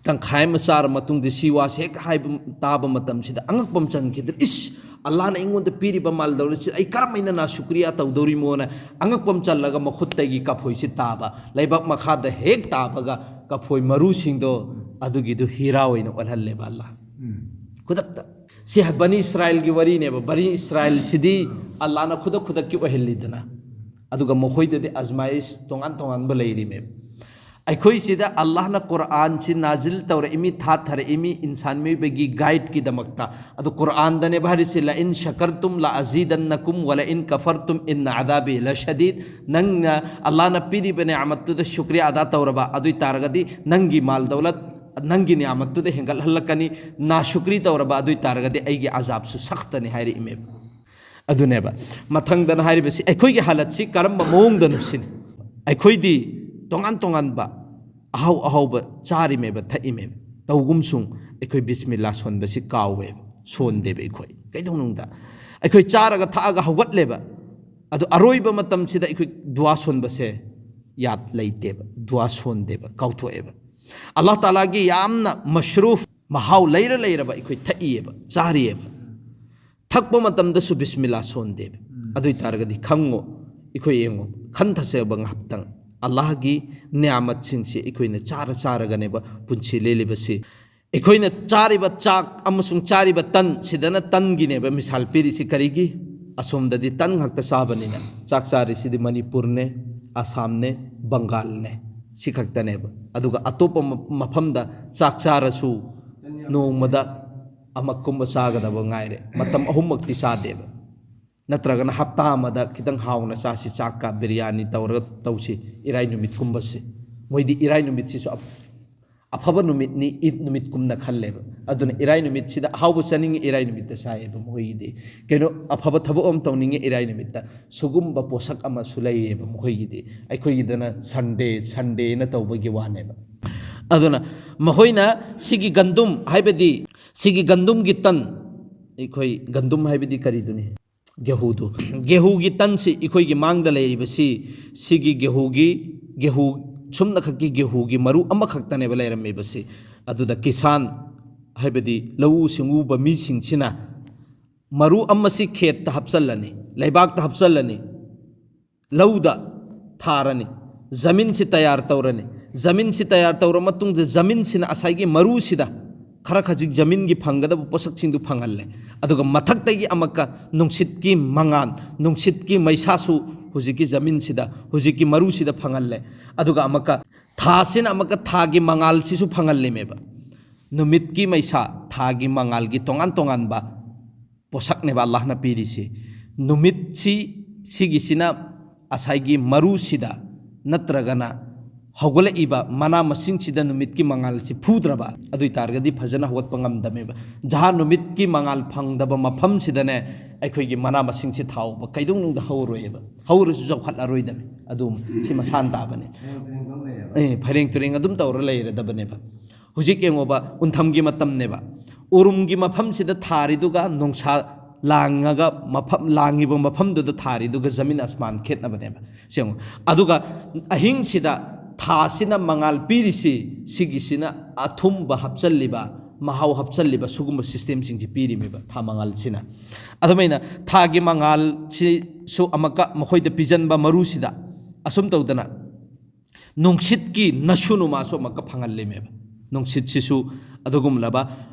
ꯇꯪꯈꯥꯏ ꯑꯃ ꯆꯥꯔ ꯃꯇꯨꯡꯗ ꯁꯤ ꯋꯥꯁꯦ ꯍꯦꯛ ꯍꯥꯏꯕ ꯇꯥꯕ ꯃꯇꯝꯁꯤꯗ ꯑꯉꯛꯄ ꯑꯃ ꯆꯟꯈꯤꯗ꯭ꯔꯦ꯫ "ꯏꯁ, ꯑꯜꯂꯥꯍꯅ ꯑꯩꯉꯣꯟꯗ ꯄꯤꯔꯤꯕ ꯃꯥꯜ ꯗꯧꯂꯠꯁꯤ ꯑꯩ ꯀꯔꯝ ꯍꯥꯏꯅ ꯅꯥ ꯁꯨꯀ꯭ꯔꯤꯌꯥ ꯇꯧꯗꯧꯔꯤꯃꯣꯅ?" ꯑꯉꯛꯄ ꯑꯃ ꯆꯜꯂꯒ ꯃꯈꯨꯠꯇꯒꯤ ꯀꯐꯣꯏꯁꯤ ꯇꯥꯕ, ꯂꯩꯕꯥꯛ ꯃꯈꯥꯗ ꯍꯦꯛ ꯇꯥꯕꯒ ꯀꯐꯣꯏ ꯃꯔꯨꯁꯤꯡꯗꯣ ꯑꯗꯨꯒꯤꯗꯨ ꯍꯤꯔꯥ ꯑꯣꯏꯅ ꯑꯣꯜꯍꯜꯂꯦꯕ ꯑꯜꯂꯥꯍꯅ꯫ ꯈꯨꯗꯛꯇ꯫ ꯁꯤ ꯕꯅꯤ ꯏꯁꯔꯥꯏꯜꯒꯤ ꯋꯥꯔꯤꯅꯦꯕ꯫ ꯕꯅꯤ ꯏꯁꯔꯥꯏꯜꯁꯤꯗꯤ ꯑꯜꯂꯥꯍꯅ ꯈꯨꯗꯛ ꯈꯨꯗꯛꯀꯤ ꯑꯣꯏꯍꯜꯂꯤꯗꯅ, ꯑꯗꯨꯒ ꯃꯈꯣꯏꯗꯗꯤ ꯑꯖꯃꯥꯏꯁ ꯇꯣꯉꯥꯟ ꯇꯣꯉꯥꯟꯕ ꯂꯩꯔꯤꯃꯦꯕ꯫ ꯑꯩꯈꯣꯏꯁꯤꯗ ꯑꯜꯂꯥꯍꯅ ꯀꯨꯔꯥꯟꯁꯤ ꯅꯥꯖꯤꯜ ꯇꯧꯔꯛꯏꯃꯤ, ꯊꯥꯊꯔꯛꯏꯃꯤ, ꯏꯟꯁꯥꯟ ꯃꯤꯑꯣꯏꯕꯒꯤ ꯒꯥꯏꯗꯀꯤꯗꯃꯛꯇ꯫ ꯑꯗꯨ ꯀꯨꯔꯥꯟꯗꯅꯦꯕ ꯍꯥꯏꯔꯤꯁꯤ, "ꯂ ꯏꯟ ꯁꯀꯔꯇꯨꯝ ꯂ ꯑꯖꯤꯗꯟꯅꯀꯨꯝ ꯋ ꯂ ꯏꯟ ꯀꯐꯔꯇꯨꯝ ꯏꯟꯅ ꯑꯗꯥꯕꯤ ꯂ ꯁꯗꯤꯗ"꯫ ꯅꯪꯅ ꯑꯜꯂꯥꯍꯅ ꯄꯤꯔꯤꯕ ꯅꯤꯌꯥꯃꯠꯇꯨꯗ ꯁꯨꯀ꯭ꯔꯤꯌꯥ ꯑꯗꯥ ꯇꯧꯔꯕ, ꯑꯗꯨ ꯑꯣꯏ ꯇꯥꯔꯒꯗꯤ ꯅꯪꯒꯤ ꯃꯥꯜ ꯗꯧꯂꯠ, ꯅꯪꯒꯤ ꯅꯤꯌꯥꯃꯠꯇꯨꯗ ꯍꯦꯟꯒꯠꯍꯜꯂꯛꯀꯅꯤ꯫ ꯅꯥ ꯁꯨꯀ꯭ꯔꯤ ꯇꯧꯔꯕ, ꯑꯗꯨ ꯑꯣꯏ ꯇꯥꯔꯒꯗꯤ ꯑꯩꯒꯤ ꯑꯖꯥꯕꯁꯨ ꯁꯈꯇꯅꯤ ꯍꯥꯏꯔꯛꯏꯃꯦꯕ꯫ ꯑꯗꯨꯅꯦꯕ꯫ ꯃꯊꯪꯗꯅ ꯍꯥꯏꯔꯤꯕꯁꯤ ꯑꯩꯈꯣꯏꯒꯤ ꯍꯥꯂꯠꯁꯤ ꯀꯔꯝꯕ ꯃꯑꯣꯡꯗꯅꯣ ꯁꯤꯅꯤ꯫ ꯑꯩꯈꯣꯏꯗꯤ ꯇꯣꯉꯥꯟ ꯇꯣꯉꯥꯟꯕ ꯑꯍꯥꯎ ꯑꯍꯥꯎꯕ ꯆꯥꯔꯤꯃꯦꯕ, ꯊꯛꯏꯃꯦꯕ꯫ ꯇꯧꯒꯨꯝꯁꯨꯡ ꯑꯩꯈꯣꯏ ꯕꯤꯁꯃꯤꯜꯂꯥ ꯁꯣꯟꯕꯁꯤ ꯀꯥꯎꯋꯦꯕ, ꯁꯣꯟꯗꯦꯕ ꯑꯩꯈꯣꯏ꯫ ꯀꯩꯗꯧꯅꯨꯡꯗ ꯑꯩꯈꯣꯏ ꯆꯥꯔꯒ ꯊꯛꯑꯒ ꯍꯧꯒꯠꯂꯦꯕ꯫ ꯑꯗꯨ ꯑꯔꯣꯏꯕ ꯃꯇꯝꯁꯤꯗ ꯑꯩꯈꯣꯏ ꯗꯨꯋꯥ ꯁꯣꯟꯕꯁꯦ ꯌꯥꯗ ꯂꯩꯇꯦꯕ, ꯗꯨꯋꯥ ꯁꯣꯟꯗꯦꯕ, ꯀꯥꯎꯊꯣꯛꯑꯦꯕ꯫ ꯑꯜꯂꯥꯍ ꯇꯥꯂꯥꯒꯤ ꯌꯥꯝꯅ ꯃꯁꯔꯨꯐ, ꯃꯍꯥꯎ ꯂꯩꯔ ꯂꯩꯔꯕ ꯑꯩꯈꯣꯏ ꯊꯛꯏꯌꯦꯕ, ꯆꯥꯔꯤꯌꯦꯕ꯫ ꯊꯛꯄ ꯃꯇꯝꯗꯁꯨ ꯕꯤꯁꯃꯤꯜꯂꯥ ꯁꯣꯟꯗꯦꯕ꯫ ꯑꯗꯨ ꯑꯣꯏ ꯇꯥꯔꯒꯗꯤ ꯈꯪꯉꯣ, ꯑꯩꯈꯣꯏ ꯌꯦꯡꯉꯣ, ꯈꯟꯊꯁꯦꯕ ꯉꯥꯏꯍꯥꯛꯇꯪ꯫ ꯑꯜꯂꯥꯍꯒꯤ ꯅꯤꯌꯥꯃꯠꯁꯤꯡꯁꯦ ꯑꯩꯈꯣꯏꯅ ꯆꯥꯔ ꯆꯥꯔꯒꯅꯦꯕ ꯄꯨꯟꯁꯤ ꯂꯦꯜꯂꯤꯕꯁꯤ꯫ ꯑꯩꯈꯣꯏꯅ ꯆꯥꯔꯤꯕ ꯆꯥꯛ ꯑꯃꯁꯨꯡ ꯆꯥꯔꯤꯕ ꯇꯟ, ꯁꯤꯗꯅ ꯇꯟꯒꯤꯅꯦꯕ ꯃꯤꯁꯥꯜ ꯄꯤꯔꯤꯁꯤ꯫ ꯀꯔꯤꯒꯤ? ꯑꯁꯣꯝꯗꯗꯤ ꯇꯟ ꯉꯥꯛꯇ ꯆꯥꯕꯅꯤꯅ꯫ ꯆꯥꯛ ꯆꯥꯔꯤꯁꯤꯗꯤ ꯃꯅꯤꯄꯨꯔꯅꯦ, ꯑꯁꯥꯝꯅꯦ, ꯕꯪꯒꯥꯜꯅꯦ, ꯁꯤ ꯈꯛꯇꯅꯦꯕ꯫ ꯑꯗꯨꯒ ꯑꯇꯣꯞꯄ ꯃ-, ꯃꯐꯝꯗ ꯆꯥꯛ ꯆꯥꯔꯁꯨ ꯅꯣꯡꯃꯗ ꯑꯃꯛꯀꯨꯝꯕ ꯆꯥꯒꯗꯕ ꯉꯥꯏꯔꯦ, ꯃꯇꯝ ꯑꯍꯨꯝꯃꯛꯇꯤ ꯆꯥꯗꯦꯕ꯫ ꯅꯠꯇ꯭ꯔꯒꯅ ꯍꯞꯇꯥ ꯑꯃꯗ ꯈꯤꯇꯪ ꯍꯥꯎꯅ ꯆꯥꯁꯤ, ꯆꯥꯛꯀ ꯕꯤꯔꯌꯥꯅꯤ ꯇꯧꯔꯒ ꯇꯧꯁꯤ, ꯏꯔꯥꯏ ꯅꯨꯃꯤꯠꯀꯨꯝꯕꯁꯦ꯫ ꯃꯣꯏꯗꯤ ꯏꯔꯥꯏ ꯅꯨꯃꯤꯠꯁꯤꯁꯨ ꯑꯐ-, ꯑꯐꯕ ꯅꯨꯃꯤꯠꯅꯤ, ꯏꯗ ꯅꯨꯃꯤꯠꯀꯨꯝꯅ ꯈꯜꯂꯦꯕ꯫ ꯑꯗꯨꯅ ꯏꯔꯥꯏ ꯅꯨꯃꯤꯠꯁꯤꯗ ꯑꯍꯥꯎꯕ ꯆꯥꯅꯤꯡꯉꯤ, ꯏꯔꯥꯏ ꯅꯨꯃꯤꯠꯇ ꯆꯥꯏꯌꯦꯕ ꯃꯈꯣꯏꯒꯤꯗꯤ꯫ ꯀꯩꯅꯣ, ꯑꯐꯕ ꯊꯕꯛ ꯑꯃ ꯇꯧꯅꯤꯡꯉꯤ, ꯏꯔꯥꯏ ꯅꯨꯃꯤꯠꯇ꯫ ꯁꯤꯒꯨꯝꯕ ꯄꯣꯠꯁꯛ ꯑꯃꯁꯨ ꯂꯩꯌꯦꯕ ꯃꯈꯣꯏꯒꯤꯗꯤ꯫ ꯑꯩꯈꯣꯏꯒꯤꯗꯅ ꯁꯟꯗꯦ, ꯁꯟꯗꯦꯅ ꯇꯧꯕꯒꯤ ꯋꯥꯅꯦꯕ꯫ ꯑꯗꯨꯅ ꯃꯈꯣꯏꯅ ꯁꯤꯒꯤ ꯒꯟꯗꯨꯝ, ꯍꯥꯏꯕꯗꯤ ꯁꯤꯒꯤ ꯒꯟꯗꯨꯝꯒꯤ ꯇꯟ, ꯑꯩꯈꯣꯏ ꯒꯟꯗꯨꯝ ꯍꯥꯏꯕꯗꯤ ꯀꯔꯤꯗꯨꯅꯤ? ꯒꯦꯍꯨꯗꯨ꯫ ꯒꯦꯍꯨꯒꯤ ꯇꯟꯁꯤ ꯑꯩꯈꯣꯏꯒꯤ ꯃꯥꯡꯗ ꯂꯩꯔꯤꯕꯁꯤ, ꯁꯤꯒꯤ ꯒꯦꯍꯨꯒꯤ, ꯒꯦꯍꯨ ꯁꯨꯝꯅꯈꯛꯀꯤ ꯒꯦꯍꯨꯒꯤ ꯃꯔꯨ ꯑꯃꯈꯛꯇꯅꯦꯕ ꯂꯩꯔꯝꯃꯤꯕꯁꯤ꯫ ꯑꯗꯨꯗ ꯀꯤꯁꯥꯟ, ꯍꯥꯏꯕꯗꯤ ꯂꯧꯎ ꯁꯤꯡꯎꯕ ꯃꯤꯁꯤꯡꯁꯤꯅ ꯃꯔꯨ ꯑꯃꯁꯤ ꯈꯦꯠꯇ ꯍꯥꯞꯆꯜꯂꯅꯤ, ꯂꯩꯕꯥꯛꯇ ꯍꯥꯞꯆꯜꯂꯅꯤ, ꯂꯧꯗ ꯊꯥꯔꯅꯤ, ꯖꯃꯤꯟꯁꯤ ꯇꯌꯥꯔ ꯇꯧꯔꯅꯤ꯫ ꯖꯃꯤꯟꯁꯤ ꯇꯌꯥꯔ ꯇꯧꯔ ꯃꯇꯨꯡꯗ ꯖꯃꯤꯟꯁꯤꯅ ꯉꯁꯥꯏꯒꯤ ꯃꯔꯨꯁꯤꯗ ꯈꯔ ꯈꯖꯤꯛ ꯖꯃꯤꯟꯒꯤ ꯐꯪꯒꯗꯕ ꯄꯣꯠꯁꯛꯁꯤꯡꯗꯨ ꯐꯪꯍꯜꯂꯦ꯫ ꯑꯗꯨꯒ ꯃꯊꯛꯇꯒꯤ ꯑꯃꯨꯛꯀ ꯅꯨꯡꯁꯤꯠꯀꯤ ꯃꯉꯥꯜ, ꯅꯨꯡꯁꯤꯠꯀꯤ ꯃꯩꯁꯥꯁꯨ ꯍꯧꯖꯤꯛꯀꯤ ꯖꯃꯤꯟꯁꯤꯗ, ꯍꯧꯖꯤꯛꯀꯤ ꯃꯔꯨꯁꯤꯗ ꯐꯪꯍꯜꯂꯦ꯫ ꯑꯗꯨꯒ ꯑꯃꯨꯛꯀ ꯊꯥꯁꯤꯅ ꯑꯃꯨꯛꯀ ꯊꯥꯒꯤ ꯃꯉꯥꯜꯁꯤꯁꯨ ꯐꯪꯍꯜꯂꯤꯃꯦꯕ꯫ ꯅꯨꯃꯤꯠꯀꯤ ꯃꯩꯁꯥ, ꯊꯥꯒꯤ ꯃꯉꯥꯜꯒꯤ ꯇꯣꯉꯥꯟ ꯇꯣꯉꯥꯟꯕ ꯄꯣꯠꯁꯛꯅꯦꯕ ꯑꯜꯂꯥꯍꯅ ꯄꯤꯔꯤꯁꯤ꯫ ꯅꯨꯃꯤꯠꯁꯤ, ꯁꯤꯒꯤꯁꯤꯅ ꯉꯁꯥꯏꯒꯤ ꯃꯔꯨꯁꯤꯗ ꯅꯠꯇ꯭ꯔꯒꯅ ꯍꯧꯒꯠꯂꯛꯏꯕ ꯃꯅꯥ ꯃꯁꯤꯡꯁꯤꯗ ꯅꯨꯃꯤꯠꯀꯤ ꯃꯉꯥꯜꯁꯤ ꯐꯨꯗ꯭ꯔꯕ, ꯑꯗꯨ ꯑꯣꯏ ꯇꯥꯔꯒꯗꯤ ꯐꯖꯅ ꯍꯧꯒꯠꯄ ꯉꯝꯗꯃꯦꯕ꯫ ꯖꯍꯥ ꯅꯨꯃꯤꯠꯀꯤ ꯃꯉꯥꯜ ꯐꯪꯗꯕ ꯃꯐꯝꯁꯤꯗꯅꯦ ꯑꯩꯈꯣꯏꯒꯤ ꯃꯅꯥ ꯃꯁꯤꯡꯁꯤ ꯊꯥꯎꯕ ꯀꯩꯗꯧꯅꯨꯡꯗ ꯍꯧꯔꯣꯏꯕ, ꯍꯧꯔꯁꯨ ꯆꯥꯎꯈꯠꯂꯔꯣꯏꯗꯕꯅꯤ꯫ ꯑꯗꯨꯝ ꯁꯤ ꯃꯁꯥꯟ ꯇꯥꯕꯅꯤ꯫ ꯑꯦ, ꯐꯩꯔꯦꯡ ꯇꯨꯔꯦꯡ ꯑꯗꯨꯝ ꯇꯧꯔ ꯂꯩꯔꯗꯕꯅꯦꯕ꯫ ꯍꯧꯖꯤꯛ ꯌꯦꯡꯉꯣꯕ, ꯎꯟꯊꯝꯒꯤ ꯃꯇꯝꯅꯦꯕ, ꯎꯔꯨꯝꯒꯤ ꯃꯐꯝꯁꯤꯗ ꯊꯥꯔꯤꯗꯨꯒ ꯅꯨꯡꯁꯥ ꯂꯥꯡꯉꯒ ꯃꯐꯝ, ꯂꯥꯡꯉꯤꯕ ꯃꯐꯝꯗꯨꯗ ꯊꯥꯔꯤꯗꯨꯒ ꯖꯃꯤꯟ ꯑꯁꯃꯥꯟ ꯈꯦꯠꯅꯕꯅꯦꯕ꯫ ꯁꯤ ꯌꯦꯡꯉꯣ꯫ ꯑꯗꯨꯒ ꯑꯍꯤꯡꯁꯤꯗ ꯊꯥꯁꯤꯅ ꯃꯉꯥꯜ ꯄꯤꯔꯤꯁꯤ, ꯁꯤꯒꯤꯁꯤꯅ ꯑꯊꯨꯝꯕ ꯍꯥꯞꯆꯜꯂꯤꯕ, ꯃꯍꯥꯎ ꯍꯥꯞꯆꯜꯂꯤꯕ ꯁꯤꯒꯨꯝꯕ ꯁꯤꯁꯇꯦꯝꯁꯤꯡꯁꯤ ꯄꯤꯔꯤꯃꯦꯕ ꯊꯥ ꯃꯉꯥꯜꯁꯤꯅ꯫ ꯑꯗꯨꯃꯥꯏꯅ ꯊꯥꯒꯤ ꯃꯉꯥꯜꯁꯤꯁꯨ ꯑꯃꯨꯛꯀ ꯃꯈꯣꯏꯗ ꯄꯤꯖꯟꯕ ꯃꯔꯨꯁꯤꯗ ꯑꯁꯨꯝ ꯇꯧꯗꯅ ꯅꯨꯡꯁꯤꯠꯀꯤ ꯅꯁꯨ ꯅꯨꯃꯥꯁꯨ ꯑꯃꯨꯛꯀ ꯐꯪꯍꯜꯂꯤꯃꯦꯕ꯫ ꯅꯨꯡꯁꯤꯠꯁꯤꯁꯨ ꯑꯗꯨꯒꯨꯝꯂꯕ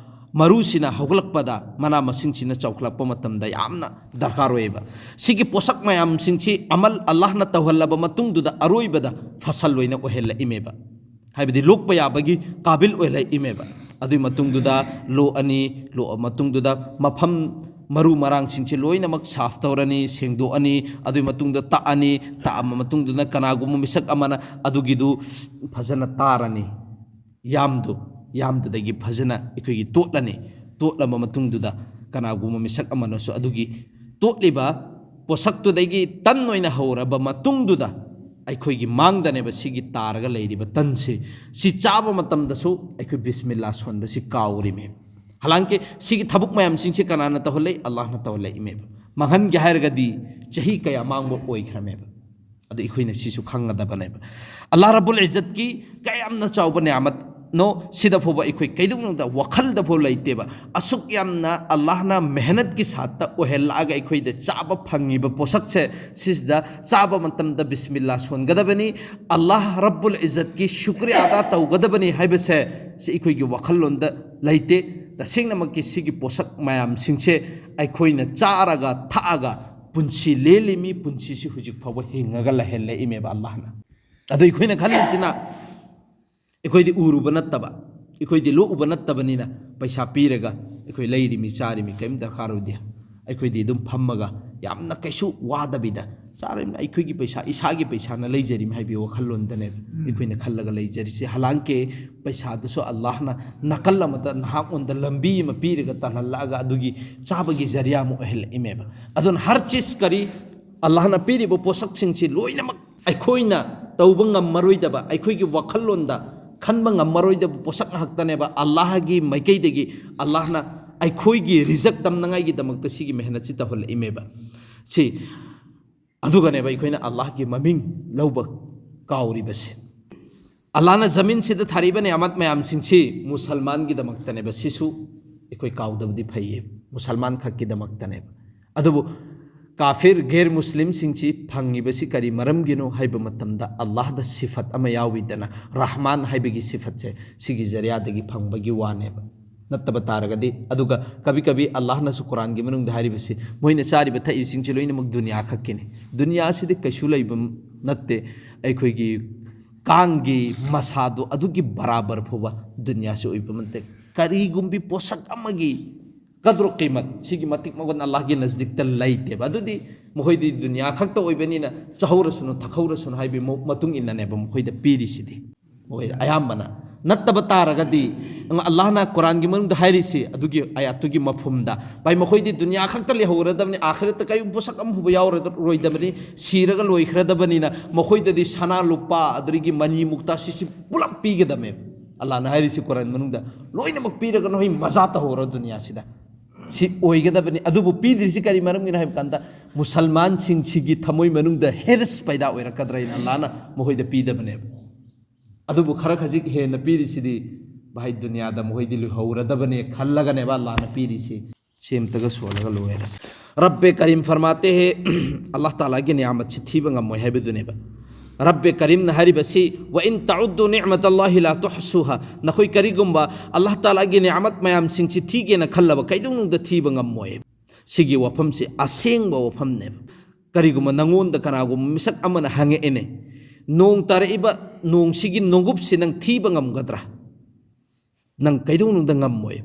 ꯃꯔꯨꯁꯤꯅ ꯍꯧꯒꯠꯂꯛꯄꯗ, ꯃꯅꯥ ꯃꯁꯤꯡꯁꯤꯅ ꯆꯥꯎꯈꯠꯂꯛꯄ ꯃꯇꯝꯗ ꯌꯥꯝꯅ ꯗꯔꯀꯥꯔ ꯑꯣꯏꯌꯦꯕ꯫ ꯁꯤꯒꯤ ꯄꯣꯠꯁꯛ ꯃꯌꯥꯝꯁꯤꯡꯁꯤ ꯑꯃꯜ ꯑꯜꯂꯥꯍꯅ ꯇꯧꯍꯜꯂꯕ ꯃꯇꯨꯡꯗꯨꯗ ꯑꯔꯣꯏꯕꯗ ꯐꯁꯜ ꯑꯣꯏꯅ ꯑꯣꯏꯍꯜꯂꯛꯏꯃꯦꯕ, ꯍꯥꯏꯕꯗꯤ ꯂꯣꯛꯄ ꯌꯥꯕꯒꯤ ꯀꯥꯕꯤꯜ ꯑꯣꯏꯍꯜꯂꯛꯏꯃꯦꯕ꯫ ꯑꯗꯨꯒꯤ ꯃꯇꯨꯡꯗꯨꯗ ꯂꯣꯛꯑꯅꯤ, ꯂꯣꯛꯑ ꯃꯇꯨꯡꯗꯨꯗ ꯃꯐꯝ ꯃꯔꯨ ꯃꯔꯥꯡꯁꯤꯡꯁꯦ ꯂꯣꯏꯅꯃꯛ ꯁꯥꯐ ꯇꯧꯔꯅꯤ, ꯁꯦꯡꯗꯣꯛꯑꯅꯤ꯫ ꯑꯗꯨꯒꯤ ꯃꯇꯨꯡꯗ ꯇꯛꯑꯅꯤ, ꯇꯛꯑꯕ ꯃꯇꯨꯡꯗꯨꯅ ꯀꯅꯥꯒꯨꯝꯕ ꯃꯤꯁꯛ ꯑꯃꯅ ꯑꯗꯨꯒꯤꯗꯨ ꯐꯖꯅ ꯇꯥꯔꯅꯤ, ꯌꯥꯝꯗꯨ, ꯌꯥꯝꯗꯨꯗꯒꯤ ꯐꯖꯅ ꯑꯩꯈꯣꯏꯒꯤ ꯇꯣꯠꯂꯅꯤ꯫ ꯇꯣꯠꯂꯕ ꯃꯇꯨꯡꯗꯨꯗ ꯀꯅꯥꯒꯨꯝꯕ ꯃꯤꯁꯛ ꯑꯃꯅꯁꯨ ꯑꯗꯨꯒꯤ ꯇꯣꯠꯂꯤꯕ ꯄꯣꯠꯁꯛꯇꯨꯗꯒꯤ ꯇꯟ ꯑꯣꯏꯅ ꯍꯧꯔꯕ ꯃꯇꯨꯡꯗꯨꯗ ꯑꯩꯈꯣꯏꯒꯤ ꯃꯥꯡꯗꯅꯦꯕ ꯁꯤꯒꯤ ꯇꯥꯔꯒ ꯂꯩꯔꯤꯕ ꯇꯟꯁꯤ꯫ ꯁꯤ ꯆꯥꯕ ꯃꯇꯝꯗꯁꯨ ꯑꯩꯈꯣꯏ ꯕꯤꯁꯃꯤꯜꯂꯥ ꯁꯣꯟꯕꯁꯤ ꯀꯥꯎꯔꯤꯃꯦ꯫ ꯍꯂꯥꯡꯀꯤ ꯁꯤꯒꯤ ꯊꯕꯛ ꯃꯌꯥꯝꯁꯤꯡꯁꯤ ꯀꯅꯥꯅ ꯇꯧꯍꯜꯂꯛꯏ? ꯑꯜꯂꯥꯍꯅ ꯇꯧꯍꯜꯂꯛꯏꯃꯦꯕ꯫ ꯃꯥꯡꯍꯟꯒꯦ ꯍꯥꯏꯔꯒꯗꯤ ꯆꯍꯤ ꯀꯌꯥ ꯃꯥꯡꯕ ꯑꯣꯏꯈ꯭ꯔꯃꯦꯕ꯫ ꯑꯗꯨ ꯑꯩꯈꯣꯏꯅ ꯁꯤꯁꯨ ꯈꯪꯒꯗꯕꯅꯦꯕ꯫ ꯑꯜꯂꯥꯍ ꯔꯕꯨꯜ ꯏꯖꯠꯀꯤ ꯀꯌꯥꯝꯅ ꯆꯥꯎꯕ ꯅꯤꯌꯥꯃꯠ ꯅꯣ, ꯁꯤꯗ ꯐꯥꯎꯕ ꯑꯩꯈꯣꯏ ꯀꯩꯗꯧꯅꯨꯡꯗ ꯋꯥꯈꯜꯗ ꯐꯥꯎ ꯂꯩꯇꯦꯕ꯫ ꯑꯁꯨꯛ ꯌꯥꯝꯅ ꯑꯜꯂꯥꯍꯅ ꯃꯦꯍꯅꯠꯀꯤ ꯁꯥꯠꯇ ꯑꯣꯏꯍꯜꯂꯛꯑꯒ ꯑꯩꯈꯣꯏꯗ ꯆꯥꯕ ꯐꯪꯉꯤꯕ ꯄꯣꯠꯁꯛꯁꯦ, ꯁꯤꯁꯤꯗ ꯆꯥꯕ ꯃꯇꯝꯗ ꯕꯤꯁꯃꯤꯜꯂꯥ ꯁꯣꯟꯒꯗꯕꯅꯤ, ꯑꯜꯂꯥꯍ ꯔꯕꯨꯜ ꯏꯖꯠꯀꯤ ꯁꯨꯀ꯭ꯔꯤꯌꯥ ꯑꯗꯥ ꯇꯧꯒꯗꯕꯅꯤ ꯍꯥꯏꯕꯁꯦ ꯁꯤ ꯑꯩꯈꯣꯏꯒꯤ ꯋꯥꯈꯜꯂꯣꯟꯗ ꯂꯩꯇꯦ꯫ ꯇꯁꯦꯡꯅꯃꯛꯀꯤ ꯁꯤꯒꯤ ꯄꯣꯠꯁꯛ ꯃꯌꯥꯝꯁꯤꯡꯁꯦ ꯑꯩꯈꯣꯏꯅ ꯆꯥꯔꯒ ꯊꯛꯑꯒ ꯄꯨꯟꯁꯤ ꯂꯦꯜꯂꯤꯃꯤ, ꯄꯨꯟꯁꯤꯁꯤ ꯍꯧꯖꯤꯛ ꯐꯥꯎꯕ ꯍꯤꯡꯉꯒ ꯂꯩꯍꯜꯂꯛꯏꯃꯦꯕ ꯑꯜꯂꯥꯍꯅ꯫ ꯑꯗꯣ ꯑꯩꯈꯣꯏꯅ ꯈꯜꯂꯤꯁꯤꯅ, ꯑꯩꯈꯣꯏꯗꯤ ꯎꯔꯨꯕ ꯅꯠꯇꯕ, ꯑꯩꯈꯣꯏꯗꯤ ꯂꯣꯛꯎꯕ ꯅꯠꯇꯕꯅꯤꯅ ꯄꯩꯁꯥ ꯄꯤꯔꯒ ꯑꯩꯈꯣꯏ ꯂꯩꯔꯤꯃꯤ, ꯆꯥꯔꯤꯃꯤ, ꯀꯔꯤꯝ ꯗꯔꯀꯥꯔ ꯑꯣꯏꯗꯦ꯫ ꯑꯩꯈꯣꯏꯗꯤ ꯑꯗꯨꯝ ꯐꯝꯃꯒ ꯌꯥꯝꯅ ꯀꯩꯁꯨ ꯋꯥꯗꯕꯤꯗ ꯆꯥꯔꯤꯕꯅꯤ꯫ ꯑꯩꯈꯣꯏꯒꯤ ꯄꯩꯁꯥ, ꯏꯁꯥꯒꯤ ꯄꯩꯁꯥꯅ ꯂꯩꯖꯔꯤꯃꯤ ꯍꯥꯏꯕꯒꯤ ꯋꯥꯈꯜꯂꯣꯟꯗꯅꯦꯕ ꯑꯩꯈꯣꯏꯅ ꯈꯜꯂꯒ ꯂꯩꯖꯔꯤꯁꯦ꯫ ꯍꯂꯥꯡꯀꯦ ꯄꯩꯁꯥꯗꯨꯁꯨ ꯑꯜꯂꯥꯍꯅ ꯅꯥꯀꯜ ꯑꯃꯗ ꯅꯍꯥꯛꯉꯣꯟꯗ ꯂꯝꯕꯤ ꯑꯃ ꯄꯤꯔꯒ ꯇꯥꯜꯍꯜꯂꯛꯑꯒ ꯑꯗꯨꯒꯤ ꯆꯥꯕꯒꯤ ꯖꯔꯤꯌꯥ ꯑꯃ ꯑꯣꯏꯍꯜꯂꯛꯏꯃꯦꯕ꯫ ꯑꯗꯨꯅ ꯍꯔ ꯆꯤꯖ ꯀꯔꯤ, ꯑꯜꯂꯥꯍꯅ ꯄꯤꯔꯤꯕ ꯄꯣꯠꯁꯛꯁꯤꯡꯁꯤ ꯂꯣꯏꯅꯃꯛ ꯑꯩꯈꯣꯏꯅ ꯇꯧꯕ ꯉꯝꯃꯔꯣꯏꯗꯕ, ꯑꯩꯈꯣꯏꯒꯤ ꯋꯥꯈꯜꯂꯣꯟꯗ ꯈꯟꯕ ꯉꯝꯃꯔꯣꯏꯗꯕ ꯄꯣꯠꯁꯛ ꯉꯥꯛꯇꯅꯦꯕ꯫ ꯑꯜꯂꯥꯍꯒꯤ ꯃꯥꯏꯀꯩꯗꯒꯤ ꯑꯜꯂꯥꯍꯅ ꯑꯩꯈꯣꯏꯒꯤ ꯔꯤꯖꯛ ꯇꯝꯅꯉꯥꯏꯒꯤꯗꯃꯛꯇ ꯁꯤꯒꯤ ꯃꯦꯍꯅꯠꯁꯤ ꯇꯧꯍꯜꯂꯛꯏꯃꯦꯕ꯫ ꯁꯤ ꯑꯗꯨꯒꯅꯦꯕ ꯑꯩꯈꯣꯏꯅ ꯑꯜꯂꯥꯍꯒꯤ ꯃꯃꯤꯡ ꯂꯧꯕ ꯀꯥꯎꯔꯤꯕꯁꯦ꯫ ꯑꯜꯂꯥꯍꯅ ꯖꯃꯤꯟꯁꯤꯗ ꯊꯥꯔꯤꯕ ꯅꯤꯌꯥꯃꯠ ꯃꯌꯥꯝꯁꯤꯡꯁꯤ ꯃꯨꯁꯜꯃꯥꯟꯒꯤꯗꯃꯛꯇꯅꯦꯕ꯫ ꯁꯤꯁꯨ ꯑꯩꯈꯣꯏ ꯀꯥꯎꯗꯕꯗꯤ ꯐꯩꯌꯦ, ꯃꯨꯁꯜꯃꯥꯟ ꯈꯛꯀꯤꯗꯃꯛꯇꯅꯦꯕ꯫ ꯑꯗꯨꯕꯨ ꯀꯥꯐꯤꯔ, ꯒꯦꯔ ꯃꯨꯁꯂꯤꯝꯁꯤꯡꯁꯤ ꯐꯪꯉꯤꯕꯁꯤ ꯀꯔꯤ ꯃꯔꯝꯒꯤꯅꯣ ꯍꯥꯏꯕ ꯃꯇꯝꯗ, ꯑꯜꯂꯥꯍꯗ ꯁꯤꯐꯠ ꯑꯃ ꯌꯥꯎꯏꯗꯅ, ꯔꯍꯃꯥꯟ ꯍꯥꯏꯕꯒꯤ ꯁꯤꯐꯠꯁꯦ ꯁꯤꯒꯤ ꯖꯔꯤꯌꯥꯗꯒꯤ ꯐꯪꯕꯒꯤ ꯋꯥꯅꯦꯕ꯫ ꯅꯠꯇꯕ ꯇꯥꯔꯒꯗꯤ, ꯑꯗꯨꯒ ꯀꯕꯤ ꯀꯕꯤ ꯑꯜꯂꯥꯍꯅꯁꯨ ꯀꯨꯔꯥꯟꯒꯤ ꯃꯅꯨꯡꯗ ꯍꯥꯏꯔꯤꯕꯁꯤ, ꯃꯣꯏꯅ ꯆꯥꯔꯤꯕ ꯊꯛꯏꯁꯤꯡꯁꯤ ꯂꯣꯏꯅꯃꯛ ꯗꯨꯅꯤꯌꯥ ꯈꯛꯀꯤꯅꯤ, ꯗꯨꯅꯤꯌꯥꯁꯤꯗꯤ ꯀꯩꯁꯨ ꯂꯩꯕ ꯅꯠꯇꯦ, ꯑꯩꯈꯣꯏꯒꯤ ꯀꯥꯡꯒꯤ ꯃꯁꯥꯗꯣ ꯑꯗꯨꯒꯤ ꯕꯔꯥꯕꯔ ꯐꯥꯎꯕ ꯗꯨꯅꯤꯌꯥꯁꯤ ꯑꯣꯏꯕ ꯅꯠꯇꯦ꯫ ꯀꯔꯤꯒꯨꯝꯕꯤ ꯄꯣꯠꯁꯛ ꯑꯃꯒꯤ ꯀꯗ꯭ꯔꯨ ꯀꯤꯃꯠ, ꯁꯤꯒꯤ ꯃꯇꯤꯛ ꯃꯒꯨꯟ ꯑꯜꯂꯥꯍꯒꯤ ꯅꯖꯗꯤꯛꯇ ꯂꯩꯇꯦꯕ꯫ ꯑꯗꯨꯗꯤ ꯃꯈꯣꯏꯗꯤ ꯗꯨꯅꯤꯌꯥ ꯈꯛꯇ ꯑꯣꯏꯕꯅꯤꯅ ꯆꯥꯍꯧꯔꯁꯅꯨ, ꯊꯛꯍꯧꯔꯁꯅꯨ ꯍꯥꯏꯕꯒꯤ ꯃꯑꯣꯡ-, ꯃꯇꯨꯡ ꯏꯟꯅꯅꯦꯕ ꯃꯈꯣꯏꯗ ꯄꯤꯔꯤꯁꯤꯗꯤ꯫ ꯃꯈꯣꯏ ꯑꯌꯥꯝꯕꯅ ꯅꯠꯇꯕ ꯇꯥꯔꯒꯗꯤ, ꯑꯜꯂꯥꯍꯅ ꯀꯨꯔꯥꯟꯒꯤ ꯃꯅꯨꯡꯗ ꯍꯥꯏꯔꯤꯁꯤ ꯑꯗꯨꯒꯤ ꯑꯌꯥꯠꯇꯨꯒꯤ ꯃꯐꯝꯗ, ꯚꯥꯏ, ꯃꯈꯣꯏꯗꯤ ꯗꯨꯅꯤꯌꯥ ꯈꯛꯇ ꯂꯩꯍꯧꯔꯗꯕꯅꯤ, ꯑꯥꯈꯤꯔꯠꯇ ꯀꯔꯤꯒꯨꯝꯕ ꯄꯣꯠꯁꯛ ꯑꯃ ꯐꯥꯎꯕ ꯌꯥꯎꯔꯔꯣꯏꯗꯕꯅꯤ, ꯁꯤꯔꯒ ꯂꯣꯏꯈ꯭ꯔꯗꯕꯅꯤꯅ ꯃꯈꯣꯏꯗꯗꯤ ꯁꯅꯥ ꯂꯨꯄꯥ ꯑꯗꯨꯗꯒꯤ ꯃꯅꯤ ꯃꯨꯛꯇꯥ ꯁꯤꯁꯤ ꯄꯨꯂꯞ ꯄꯤꯒꯗꯕꯅꯦꯕ꯫ ꯑꯜꯂꯥꯍꯅ ꯍꯥꯏꯔꯤꯁꯤ ꯀꯨꯔꯥꯟ ꯃꯅꯨꯡꯗ, "ꯂꯣꯏꯅꯃꯛ ꯄꯤꯔꯒ ꯅꯈꯣꯏ ꯃꯖꯥ ꯇꯧꯍꯧꯔꯣ ꯗꯨꯅꯤꯌꯥꯁꯤꯗ"꯫ ꯁꯤ ꯑꯣꯏꯒꯗꯕꯅꯤ꯫ ꯑꯗꯨꯕꯨ ꯄꯤꯗ꯭ꯔꯤꯁꯤ ꯀꯔꯤ ꯃꯔꯝꯒꯤꯅꯣ ꯍꯥꯏꯕ ꯀꯥꯟꯗ, ꯃꯨꯁꯜꯃꯥꯟꯁꯤꯡꯁꯤꯒꯤ ꯊꯃꯣꯏ ꯃꯅꯨꯡꯗ ꯍꯤꯔꯁ ꯄꯩꯗꯥ ꯑꯣꯏꯔꯛꯀꯗ꯭ꯔꯥ ꯍꯥꯏꯅ ꯑꯜꯂꯥꯍꯅ ꯃꯈꯣꯏꯗ ꯄꯤꯗꯕꯅꯦꯕ꯫ ꯑꯗꯨꯕꯨ ꯈꯔ ꯈꯖꯤꯛ ꯍꯦꯟꯅ ꯄꯤꯔꯤꯁꯤꯗꯤ, ꯚꯥꯏ, ꯗꯨꯅꯤꯌꯥꯗ ꯃꯈꯣꯏꯗꯤ ꯂꯣꯏꯍꯧꯔꯗꯕꯅꯦ ꯈꯜꯂꯒꯅꯦꯕ ꯑꯜꯂꯥꯍꯅ ꯄꯤꯔꯤꯁꯤ꯫ ꯁꯤ ꯑꯝꯇꯒ ꯁꯣꯜꯂꯒ ꯂꯣꯏꯔꯁꯤ꯫ ꯔꯕꯦ ꯀꯔꯤꯝ ꯐꯔꯃꯥꯇꯦ ꯍꯦ, ꯑꯜꯂꯥꯍ ꯇꯥꯂꯥꯒꯤ ꯅꯤꯌꯥꯃꯠꯁꯤ ꯊꯤꯕ ꯉꯝꯃꯣꯏ ꯍꯥꯏꯕꯗꯨꯅꯦꯕ꯫ ꯔꯕꯦ ꯀꯔꯤꯝꯅ ꯍꯥꯏꯔꯤꯕꯁꯤ, "ꯋ ꯏꯟ ꯇꯎꯗꯨ ꯅꯤꯃꯇꯜꯂꯥꯍꯤ ꯂꯥ ꯇꯨꯍꯁꯨꯍꯥ", ꯅꯈꯣꯏ ꯀꯔꯤꯒꯨꯝꯕ ꯑꯜꯂꯥꯍ ꯇꯥꯂꯥꯒꯤ ꯅꯤꯌꯥꯃꯠ ꯃꯌꯥꯝꯁꯤꯡꯁꯤ ꯊꯤꯒꯦꯅ ꯈꯜꯂꯕ ꯀꯩꯗꯧꯅꯨꯡꯗ ꯊꯤꯕ ꯉꯝꯃꯣꯏ꯫ ꯁꯤꯒꯤ ꯋꯥꯐꯝꯁꯤ ꯑꯁꯦꯡꯕ ꯋꯥꯐꯝꯅꯦꯕ꯫ ꯀꯔꯤꯒꯨꯝꯕ ꯅꯪꯉꯣꯟꯗ ꯀꯅꯥꯒꯨꯝꯕ ꯃꯤꯁꯛ ꯑꯃꯅ ꯍꯪꯉꯛꯑꯦꯅꯦ, "ꯅꯣꯡ ꯇꯥꯔꯛꯏꯕ ꯅꯣꯡꯁꯤꯒꯤ ꯅꯣꯡꯒꯨꯞꯁꯤ ꯅꯪ ꯊꯤꯕ ꯉꯝꯒꯗ꯭ꯔꯥ?" ꯅꯪ ꯀꯩꯗꯧꯅꯨꯡꯗ ꯉꯝꯃꯣꯏ꯫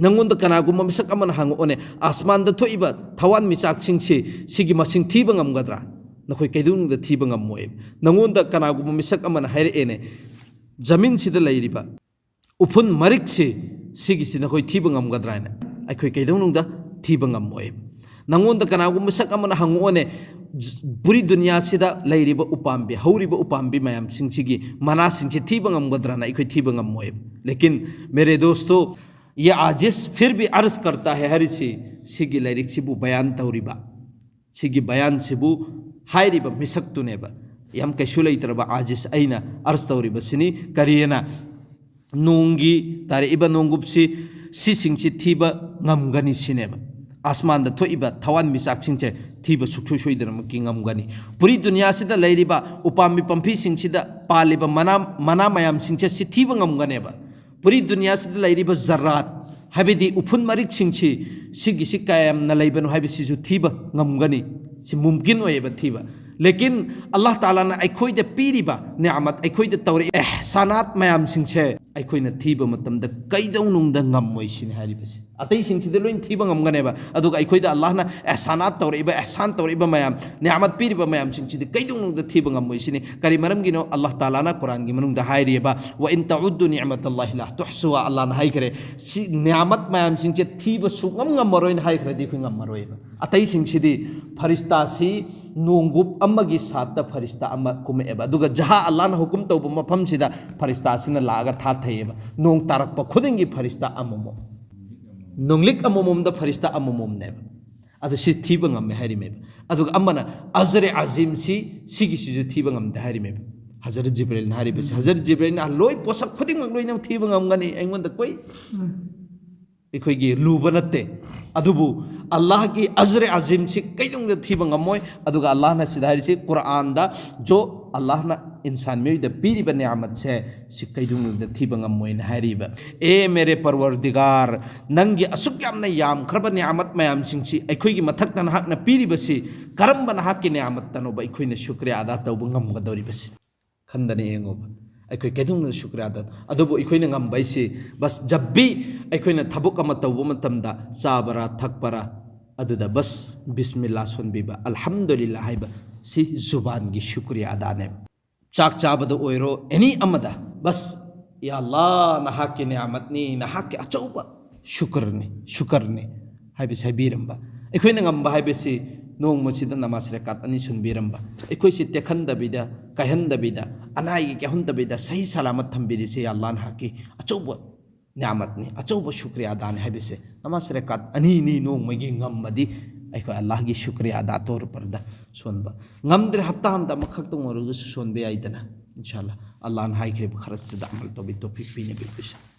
ꯅꯪꯉꯣꯟꯗ ꯀꯅꯥꯒꯨꯝꯕ ꯃꯤꯁꯛ ꯑꯃꯅ ꯍꯪꯉꯛꯑꯣꯅꯦ, "ꯑꯁꯃꯥꯟꯗ ꯊꯣꯛꯏꯕ ꯊꯋꯥꯟꯃꯤꯆꯥꯛꯁꯤꯡꯁꯤ, ꯁꯤꯒꯤ ꯃꯁꯤꯡ ꯊꯤꯕ ꯉꯝꯒꯗ꯭ꯔꯥ?" ꯅꯈꯣꯏ ꯀꯩꯗꯧꯅꯨꯡꯗ ꯊꯤꯕ ꯉꯝꯃꯣꯏ꯫ ꯅꯪꯉꯣꯟꯗ ꯀꯅꯥꯒꯨꯝꯕ ꯃꯤꯁꯛ ꯑꯃꯅ ꯍꯥꯏꯔꯛꯑꯦꯅꯦ, "ꯖꯃꯤꯟꯁꯤꯗ ꯂꯩꯔꯤꯕ ꯎꯐꯨꯟ ꯃꯔꯤꯛꯁꯤ, ꯁꯤꯒꯤꯁꯤ ꯅꯈꯣꯏ ꯊꯤꯕ ꯉꯝꯒꯗ꯭ꯔꯥ?" ꯍꯥꯏꯅ꯫ ꯑꯩꯈꯣꯏ ꯀꯩꯗꯧꯅꯨꯡꯗ ꯊꯤꯕ ꯉꯝꯃꯣꯏ꯫ ꯅꯪꯉꯣꯟꯗ ꯀꯅꯥꯒꯨꯝꯕ ꯁꯛ ꯑꯃꯅ ꯍꯪꯉꯛꯑꯣꯅꯦ, "ꯖ-, ꯄꯨꯔꯤ ꯗꯨꯅꯤꯌꯥꯁꯤꯗ ꯂꯩꯔꯤꯕ ꯎꯄꯥꯝꯕꯤ, ꯍꯧꯔꯤꯕ ꯎꯄꯥꯝꯕꯤ ꯃꯌꯥꯝꯁꯤꯡꯁꯤꯒꯤ ꯃꯅꯥꯁꯤꯡꯁꯤ ꯊꯤꯕ ꯉꯝꯒꯗ꯭ꯔꯥꯅ?" ꯑꯩꯈꯣꯏ ꯊꯤꯕ ꯉꯝꯃꯣꯏ꯫ ꯂꯦꯀꯤꯟ ꯃꯦꯔꯦ ꯗꯣꯁꯇꯣ, "ꯌꯦ ꯑꯥꯖꯤꯖ ꯐꯤꯔ ꯚꯤ ꯑꯔꯖ ꯀꯔꯇꯥ ꯍꯦ" ꯍꯥꯏꯔꯤꯁꯤ, ꯁꯤꯒꯤ ꯂꯥꯏꯔꯤꯛꯁꯤꯕꯨ ꯕꯌꯥꯟ ꯇꯧꯔꯤꯕ, ꯁꯤꯒꯤ ꯕꯌꯥꯟꯁꯤꯕꯨ ꯍꯥꯏꯔꯤꯕ ꯃꯤꯁꯛꯇꯨꯅꯦꯕ꯫ ꯌꯥꯝ ꯀꯩꯁꯨ ꯂꯩꯇ꯭ꯔꯕ ꯑꯥꯖꯤꯖ ꯑꯩꯅ ꯑꯔꯖ ꯇꯧꯔꯤꯕꯁꯤꯅꯤ꯫ ꯀꯔꯤꯑꯅ? ꯅꯣꯡꯒꯤ ꯇꯥꯔꯛꯏꯕ ꯅꯣꯡꯒꯨꯞꯁꯤ, ꯁꯤꯁꯤꯡꯁꯤ ꯊꯤꯕ ꯉꯝꯒꯅꯤ ꯁꯤꯅꯦꯕ꯫ ꯑꯁꯃꯥꯟꯗ ꯊꯣꯛꯏꯕ ꯊꯋꯥꯟꯃꯤꯆꯥꯛꯁꯤꯡꯁꯦ ꯊꯤꯕ ꯁꯨꯡꯁꯣꯏ ꯁꯣꯏꯗꯅꯃꯛꯀꯤ ꯉꯝꯒꯅꯤ꯫ ꯄꯨꯔꯤ ꯗꯨꯅꯤꯌꯥꯁꯤꯗ ꯂꯩꯔꯤꯕ ꯎꯄꯥꯝꯕꯤ ꯄꯥꯝꯕꯤꯁꯤꯡꯁꯤꯗ ꯄꯥꯜꯂꯤꯕ ꯃꯅꯥ, ꯃꯅꯥ ꯃꯌꯥꯝꯁꯤꯡꯁꯦ ꯁꯤ ꯊꯤꯕ ꯉꯝꯒꯅꯦꯕ꯫ ꯄꯨꯔꯤ ꯗꯨꯅꯤꯌꯥꯁꯤꯗ ꯂꯩꯔꯤꯕ ꯖꯔꯥꯠ, ꯍꯥꯏꯕꯗꯤ ꯎꯐꯨꯟ ꯃꯔꯤꯛꯁꯤꯡꯁꯤ, ꯁꯤꯒꯤꯁꯤ ꯀꯌꯥꯝꯅ ꯂꯩꯕꯅꯣ ꯍꯥꯏꯕꯁꯤꯁꯨ ꯊꯤꯕ ꯉꯝꯒꯅꯤ꯫ ꯁꯤ ꯃꯨꯝꯀꯤꯟ ꯑꯣꯏꯌꯦꯕ ꯊꯤꯕ꯫ ꯂꯦꯀꯤꯟ ꯑꯜꯂꯥꯍ ꯇꯥꯂꯥꯅ ꯑꯩꯈꯣꯏꯗ ꯄꯤꯔꯤꯕ ꯅꯤꯌꯥꯃꯠ, ꯑꯩꯈꯣꯏꯗ ꯇꯧꯔꯛꯏ ꯑꯦꯍꯁꯥꯅꯥꯠ ꯃꯌꯥꯝꯁꯤꯡꯁꯦ ꯑꯩꯈꯣꯏꯅ ꯊꯤꯕ ꯃꯇꯝꯗ ꯀꯩꯗꯧꯅꯨꯡꯗ ꯉꯝꯃꯣꯏ ꯁꯤꯅꯤ ꯍꯥꯏꯔꯤꯕꯁꯤ꯫ ꯑꯇꯩꯁꯤꯡꯁꯤꯗꯤ ꯂꯣꯏꯅ ꯊꯤꯕ ꯉꯝꯒꯅꯦꯕ, ꯑꯗꯨꯒ ꯑꯩꯈꯣꯏꯗ ꯑꯜꯂꯥꯍꯅ ꯑꯦꯍꯁꯥꯅꯥꯠ ꯇꯧꯔꯛꯏꯕ, ꯑꯦꯍꯁꯥꯟ ꯇꯧꯔꯛꯏꯕ ꯃꯌꯥꯝ, ꯅꯤꯌꯥꯃꯠ ꯄꯤꯔꯤꯕ ꯃꯌꯥꯝꯁꯤꯡꯁꯤꯗꯤ ꯀꯩꯗꯧꯅꯨꯡꯗ ꯊꯤꯕ ꯉꯝꯃꯣꯏ ꯁꯤꯅꯤ꯫ ꯀꯔꯤ ꯃꯔꯝꯒꯤꯅꯣ? ꯑꯜꯂꯥꯍ ꯇꯥꯂꯥꯅ ꯀꯨꯔꯥꯟꯒꯤ ꯃꯅꯨꯡꯗ ꯍꯥꯏꯔꯤꯑꯕ, "ꯋ ꯏꯟ ꯇꯎꯗꯨ ꯅꯤꯃꯇꯜꯂꯥꯍꯤ ꯂꯥ ꯇꯨꯍꯁꯨꯍꯥ", ꯑꯜꯂꯥꯍꯅ ꯍꯥꯏꯈ꯭ꯔꯦ꯫ ꯁꯤ ꯅꯤꯌꯥꯃꯠ ꯃꯌꯥꯝꯁꯤꯡꯁꯦ ꯊꯤꯕ ꯁꯨꯡꯉꯝ ꯉꯝꯃꯔꯣꯏꯅ ꯍꯥꯏꯈ꯭ꯔꯗꯤ ꯑꯩꯈꯣꯏ ꯉꯝꯃꯔꯣꯏꯕ꯫ ꯑꯇꯩꯁꯤꯡꯁꯤꯗꯤ ꯐꯔꯤꯁꯇꯥꯁꯤ ꯅꯣꯡꯒꯨꯞ ꯑꯃꯒꯤ ꯁꯥꯠꯇ ꯐꯔꯤꯁꯇꯥ ꯑꯃ ꯀꯨꯝꯃꯛꯑꯦꯕ, ꯑꯗꯨꯒ ꯖꯍꯥ ꯑꯜꯂꯥꯍꯅ ꯍꯨꯀꯨꯝ ꯇꯧꯕ ꯃꯐꯝꯁꯤꯗ ꯐꯔꯤꯁꯇꯥꯁꯤꯅ ꯂꯥꯛꯑꯒ ꯊꯥꯊꯩꯑꯕ꯫ ꯅꯣꯡ ꯇꯥꯔꯛꯄ ꯈꯨꯗꯤꯡꯒꯤ ꯐꯔꯤꯁꯇꯥ ꯑꯃꯃꯝ, ꯅꯣꯡꯂꯤꯛ ꯑꯃꯃꯝꯗ ꯐꯔꯤꯁꯇꯥ ꯑꯃꯃꯝꯅꯦꯕ꯫ ꯑꯗꯨ ꯁꯤ ꯊꯤꯕ ꯉꯝꯃꯦ ꯍꯥꯏꯔꯤꯃꯦꯕ꯫ ꯑꯗꯨꯒ ꯑꯃꯅ ꯑꯖꯔꯦ ꯑꯖꯤꯝꯁꯤ, ꯁꯤꯒꯤꯁꯤꯁꯨ ꯊꯤꯕ ꯉꯝꯗꯦ ꯍꯥꯏꯔꯤꯃꯦꯕ꯫ ꯍꯖꯔꯠ ꯖꯤꯕ꯭ꯔꯤꯜꯅ ꯍꯥꯏꯔꯤꯕꯁꯦ, ꯍꯖꯔꯠ ꯖꯤꯕ꯭ꯔꯤꯜꯅ ꯂꯣꯏ ꯄꯣꯠꯁꯛ ꯈꯨꯗꯤꯡꯃꯛ ꯂꯣꯏꯅꯃꯛ ꯊꯤꯕ ꯉꯝꯒꯅꯤ, ꯑꯩꯉꯣꯟꯗ ꯀꯣꯏ ꯑꯩꯈꯣꯏꯒꯤ ꯂꯨꯕ ꯅꯠꯇꯦ꯫ ꯑꯗꯨꯕꯨ ꯑꯜꯂꯥꯍꯒꯤ ꯑꯖꯔ ꯑꯖꯤꯝꯁꯤ ꯀꯩꯗꯧꯅꯨꯡꯗ ꯊꯤꯕ ꯉꯝꯃꯣꯏ꯫ ꯑꯗꯨꯒ ꯑꯜꯂꯥꯍꯅ ꯁꯤꯗ ꯍꯥꯏꯔꯤꯁꯤ, ꯀꯨꯔꯥꯟꯗ, "ꯖꯣ ꯑꯜꯂꯥꯍꯅ ꯏꯟꯁꯥꯟ ꯃꯤꯑꯣꯏꯗ ꯄꯤꯔꯤꯕ ꯅꯤꯌꯥꯃꯠꯁꯦ ꯁꯤ ꯀꯩꯗꯧꯅꯨꯡꯗ ꯊꯤꯕ ꯉꯝꯃꯣꯏꯅ" ꯍꯥꯏꯔꯤꯕ꯫ ꯑꯦ ꯃꯦꯔꯦ ꯄꯔꯋꯔꯗꯤꯒꯥꯔ, ꯅꯪꯒꯤ ꯑꯁꯨꯛ ꯌꯥꯝꯅ ꯌꯥꯝꯈ꯭ꯔꯕ ꯅꯤꯌꯥꯃꯠ ꯃꯌꯥꯝꯁꯤꯡꯁꯤ, ꯑꯩꯈꯣꯏꯒꯤ ꯃꯊꯛꯇ ꯅꯍꯥꯛꯅ ꯄꯤꯔꯤꯕꯁꯤ ꯀꯔꯝꯕ ꯅꯍꯥꯛꯀꯤ ꯅꯤꯌꯥꯃꯠꯇꯅꯣꯕ ꯑꯩꯈꯣꯏꯅ ꯁꯨꯀ꯭ꯔꯤꯌꯥ ꯑꯗꯥ ꯇꯧꯕ ꯉꯝꯒꯗꯧꯔꯤꯕꯁꯤ? ꯈꯟꯗꯅ ꯌꯦꯡꯉꯣꯕ꯫ ꯑꯩꯈꯣꯏ ꯀꯩꯗꯧꯅꯨꯡꯗ ꯁꯨꯀ꯭ꯔꯤꯌꯥ ꯑꯗꯥ, ꯑꯗꯨꯕꯨ ꯑꯩꯈꯣꯏꯅ ꯉꯝꯕ ꯍꯥꯏꯁꯤ, ꯕꯁ, ꯖꯕ ꯚꯤ ꯑꯩꯈꯣꯏꯅ ꯊꯕꯛ ꯑꯃ ꯇꯧꯕ ꯃꯇꯝꯗ, ꯆꯥꯕꯔꯥ ꯊꯛꯄꯔꯥ, ꯑꯗꯨꯗ ꯕꯁ ꯕꯤꯁꯃꯤꯜꯂꯥ ꯁꯣꯟꯕꯤꯕ, ꯑꯜꯍꯝꯗꯨꯂꯤꯜꯂꯥ ꯍꯥꯏꯕ, ꯁꯤ ꯖꯨꯕꯥꯟꯒꯤ ꯁꯨꯀ꯭ꯔꯤꯌꯥ ꯑꯗꯥꯅꯦꯕ꯫ ꯆꯥꯛ ꯆꯥꯕꯗ ꯑꯣꯏꯔꯣ, ꯑꯦꯅꯤ ꯑꯃꯗ, ꯕꯁ, "ꯌꯥ ꯑꯜꯂꯥ, ꯅꯍꯥꯛꯀꯤ ꯅꯤꯌꯥꯃꯠꯅꯤ, ꯅꯍꯥꯛꯀꯤ ꯑꯆꯧꯕ ꯁꯨꯀ꯭ꯔꯅꯤ, ꯁꯨꯀ꯭ꯔꯅꯤ" ꯍꯥꯏꯕꯁꯤ ꯍꯥꯏꯕꯤꯔꯝꯕ꯫ ꯑꯩꯈꯣꯏꯅ ꯉꯝꯕ ꯍꯥꯏꯕꯁꯤ ꯅꯣꯡꯃꯁꯤꯗ ꯅꯃꯥꯖ ꯔꯦꯀꯥꯠ ꯑꯅꯤ ꯁꯣꯟꯕꯤꯔꯝꯕ꯫ ꯑꯩꯈꯣꯏꯁꯤ ꯇꯦꯛꯍꯟꯗꯕꯤꯗ, ꯀꯥꯏꯍꯟꯗꯕꯤꯗ, ꯑꯅꯥ ꯑꯌꯦꯛ ꯌꯥꯎꯍꯟꯗꯕꯤꯗ ꯁꯍꯤ ꯁꯂꯥꯃꯠ ꯊꯝꯕꯤꯔꯤꯁꯦ, "ꯌꯥ ꯑꯜꯂꯥ, ꯅꯍꯥꯛꯀꯤ ꯑꯆꯧꯕ ꯅꯤꯌꯥꯃꯠꯅꯤ, ꯑꯆꯧꯕ ꯁꯨꯀ꯭ꯔꯤꯌꯥ ꯑꯗꯥꯅꯤ" ꯍꯥꯏꯕꯁꯦ ꯅꯃꯥꯖ ꯔꯦꯀꯥꯠ ꯑꯅꯤꯅꯤ ꯅꯣꯡꯃꯒꯤ ꯉꯝꯃꯗꯤ ꯑꯩꯈꯣꯏ ꯑꯜꯂꯥꯍꯒꯤ ꯁꯨꯀ꯭ꯔꯤꯌꯥ ꯑꯗꯥ ꯇꯧꯔ ꯄꯔꯗ ꯁꯣꯟꯕ꯫ ꯉꯝꯗ꯭ꯔꯦ, ꯍꯞꯇꯥ ꯑꯃꯗ ꯑꯃꯈꯛꯇꯪ ꯑꯣꯏꯔꯒꯁꯨ ꯁꯣꯟꯕ ꯌꯥꯏꯗꯅ, ꯏꯟꯁꯥ ꯑꯜꯂꯥ꯫ ꯑꯜꯂꯥꯍꯅ ꯍꯥꯏꯈ꯭ꯔꯤꯕ ꯈꯔꯁꯤꯗ ꯑꯃꯜ ꯇꯧꯕꯤ ꯇꯧꯐꯤꯛ ꯄꯤꯅꯕꯤ ꯑꯩꯈꯣꯏꯁꯦ꯫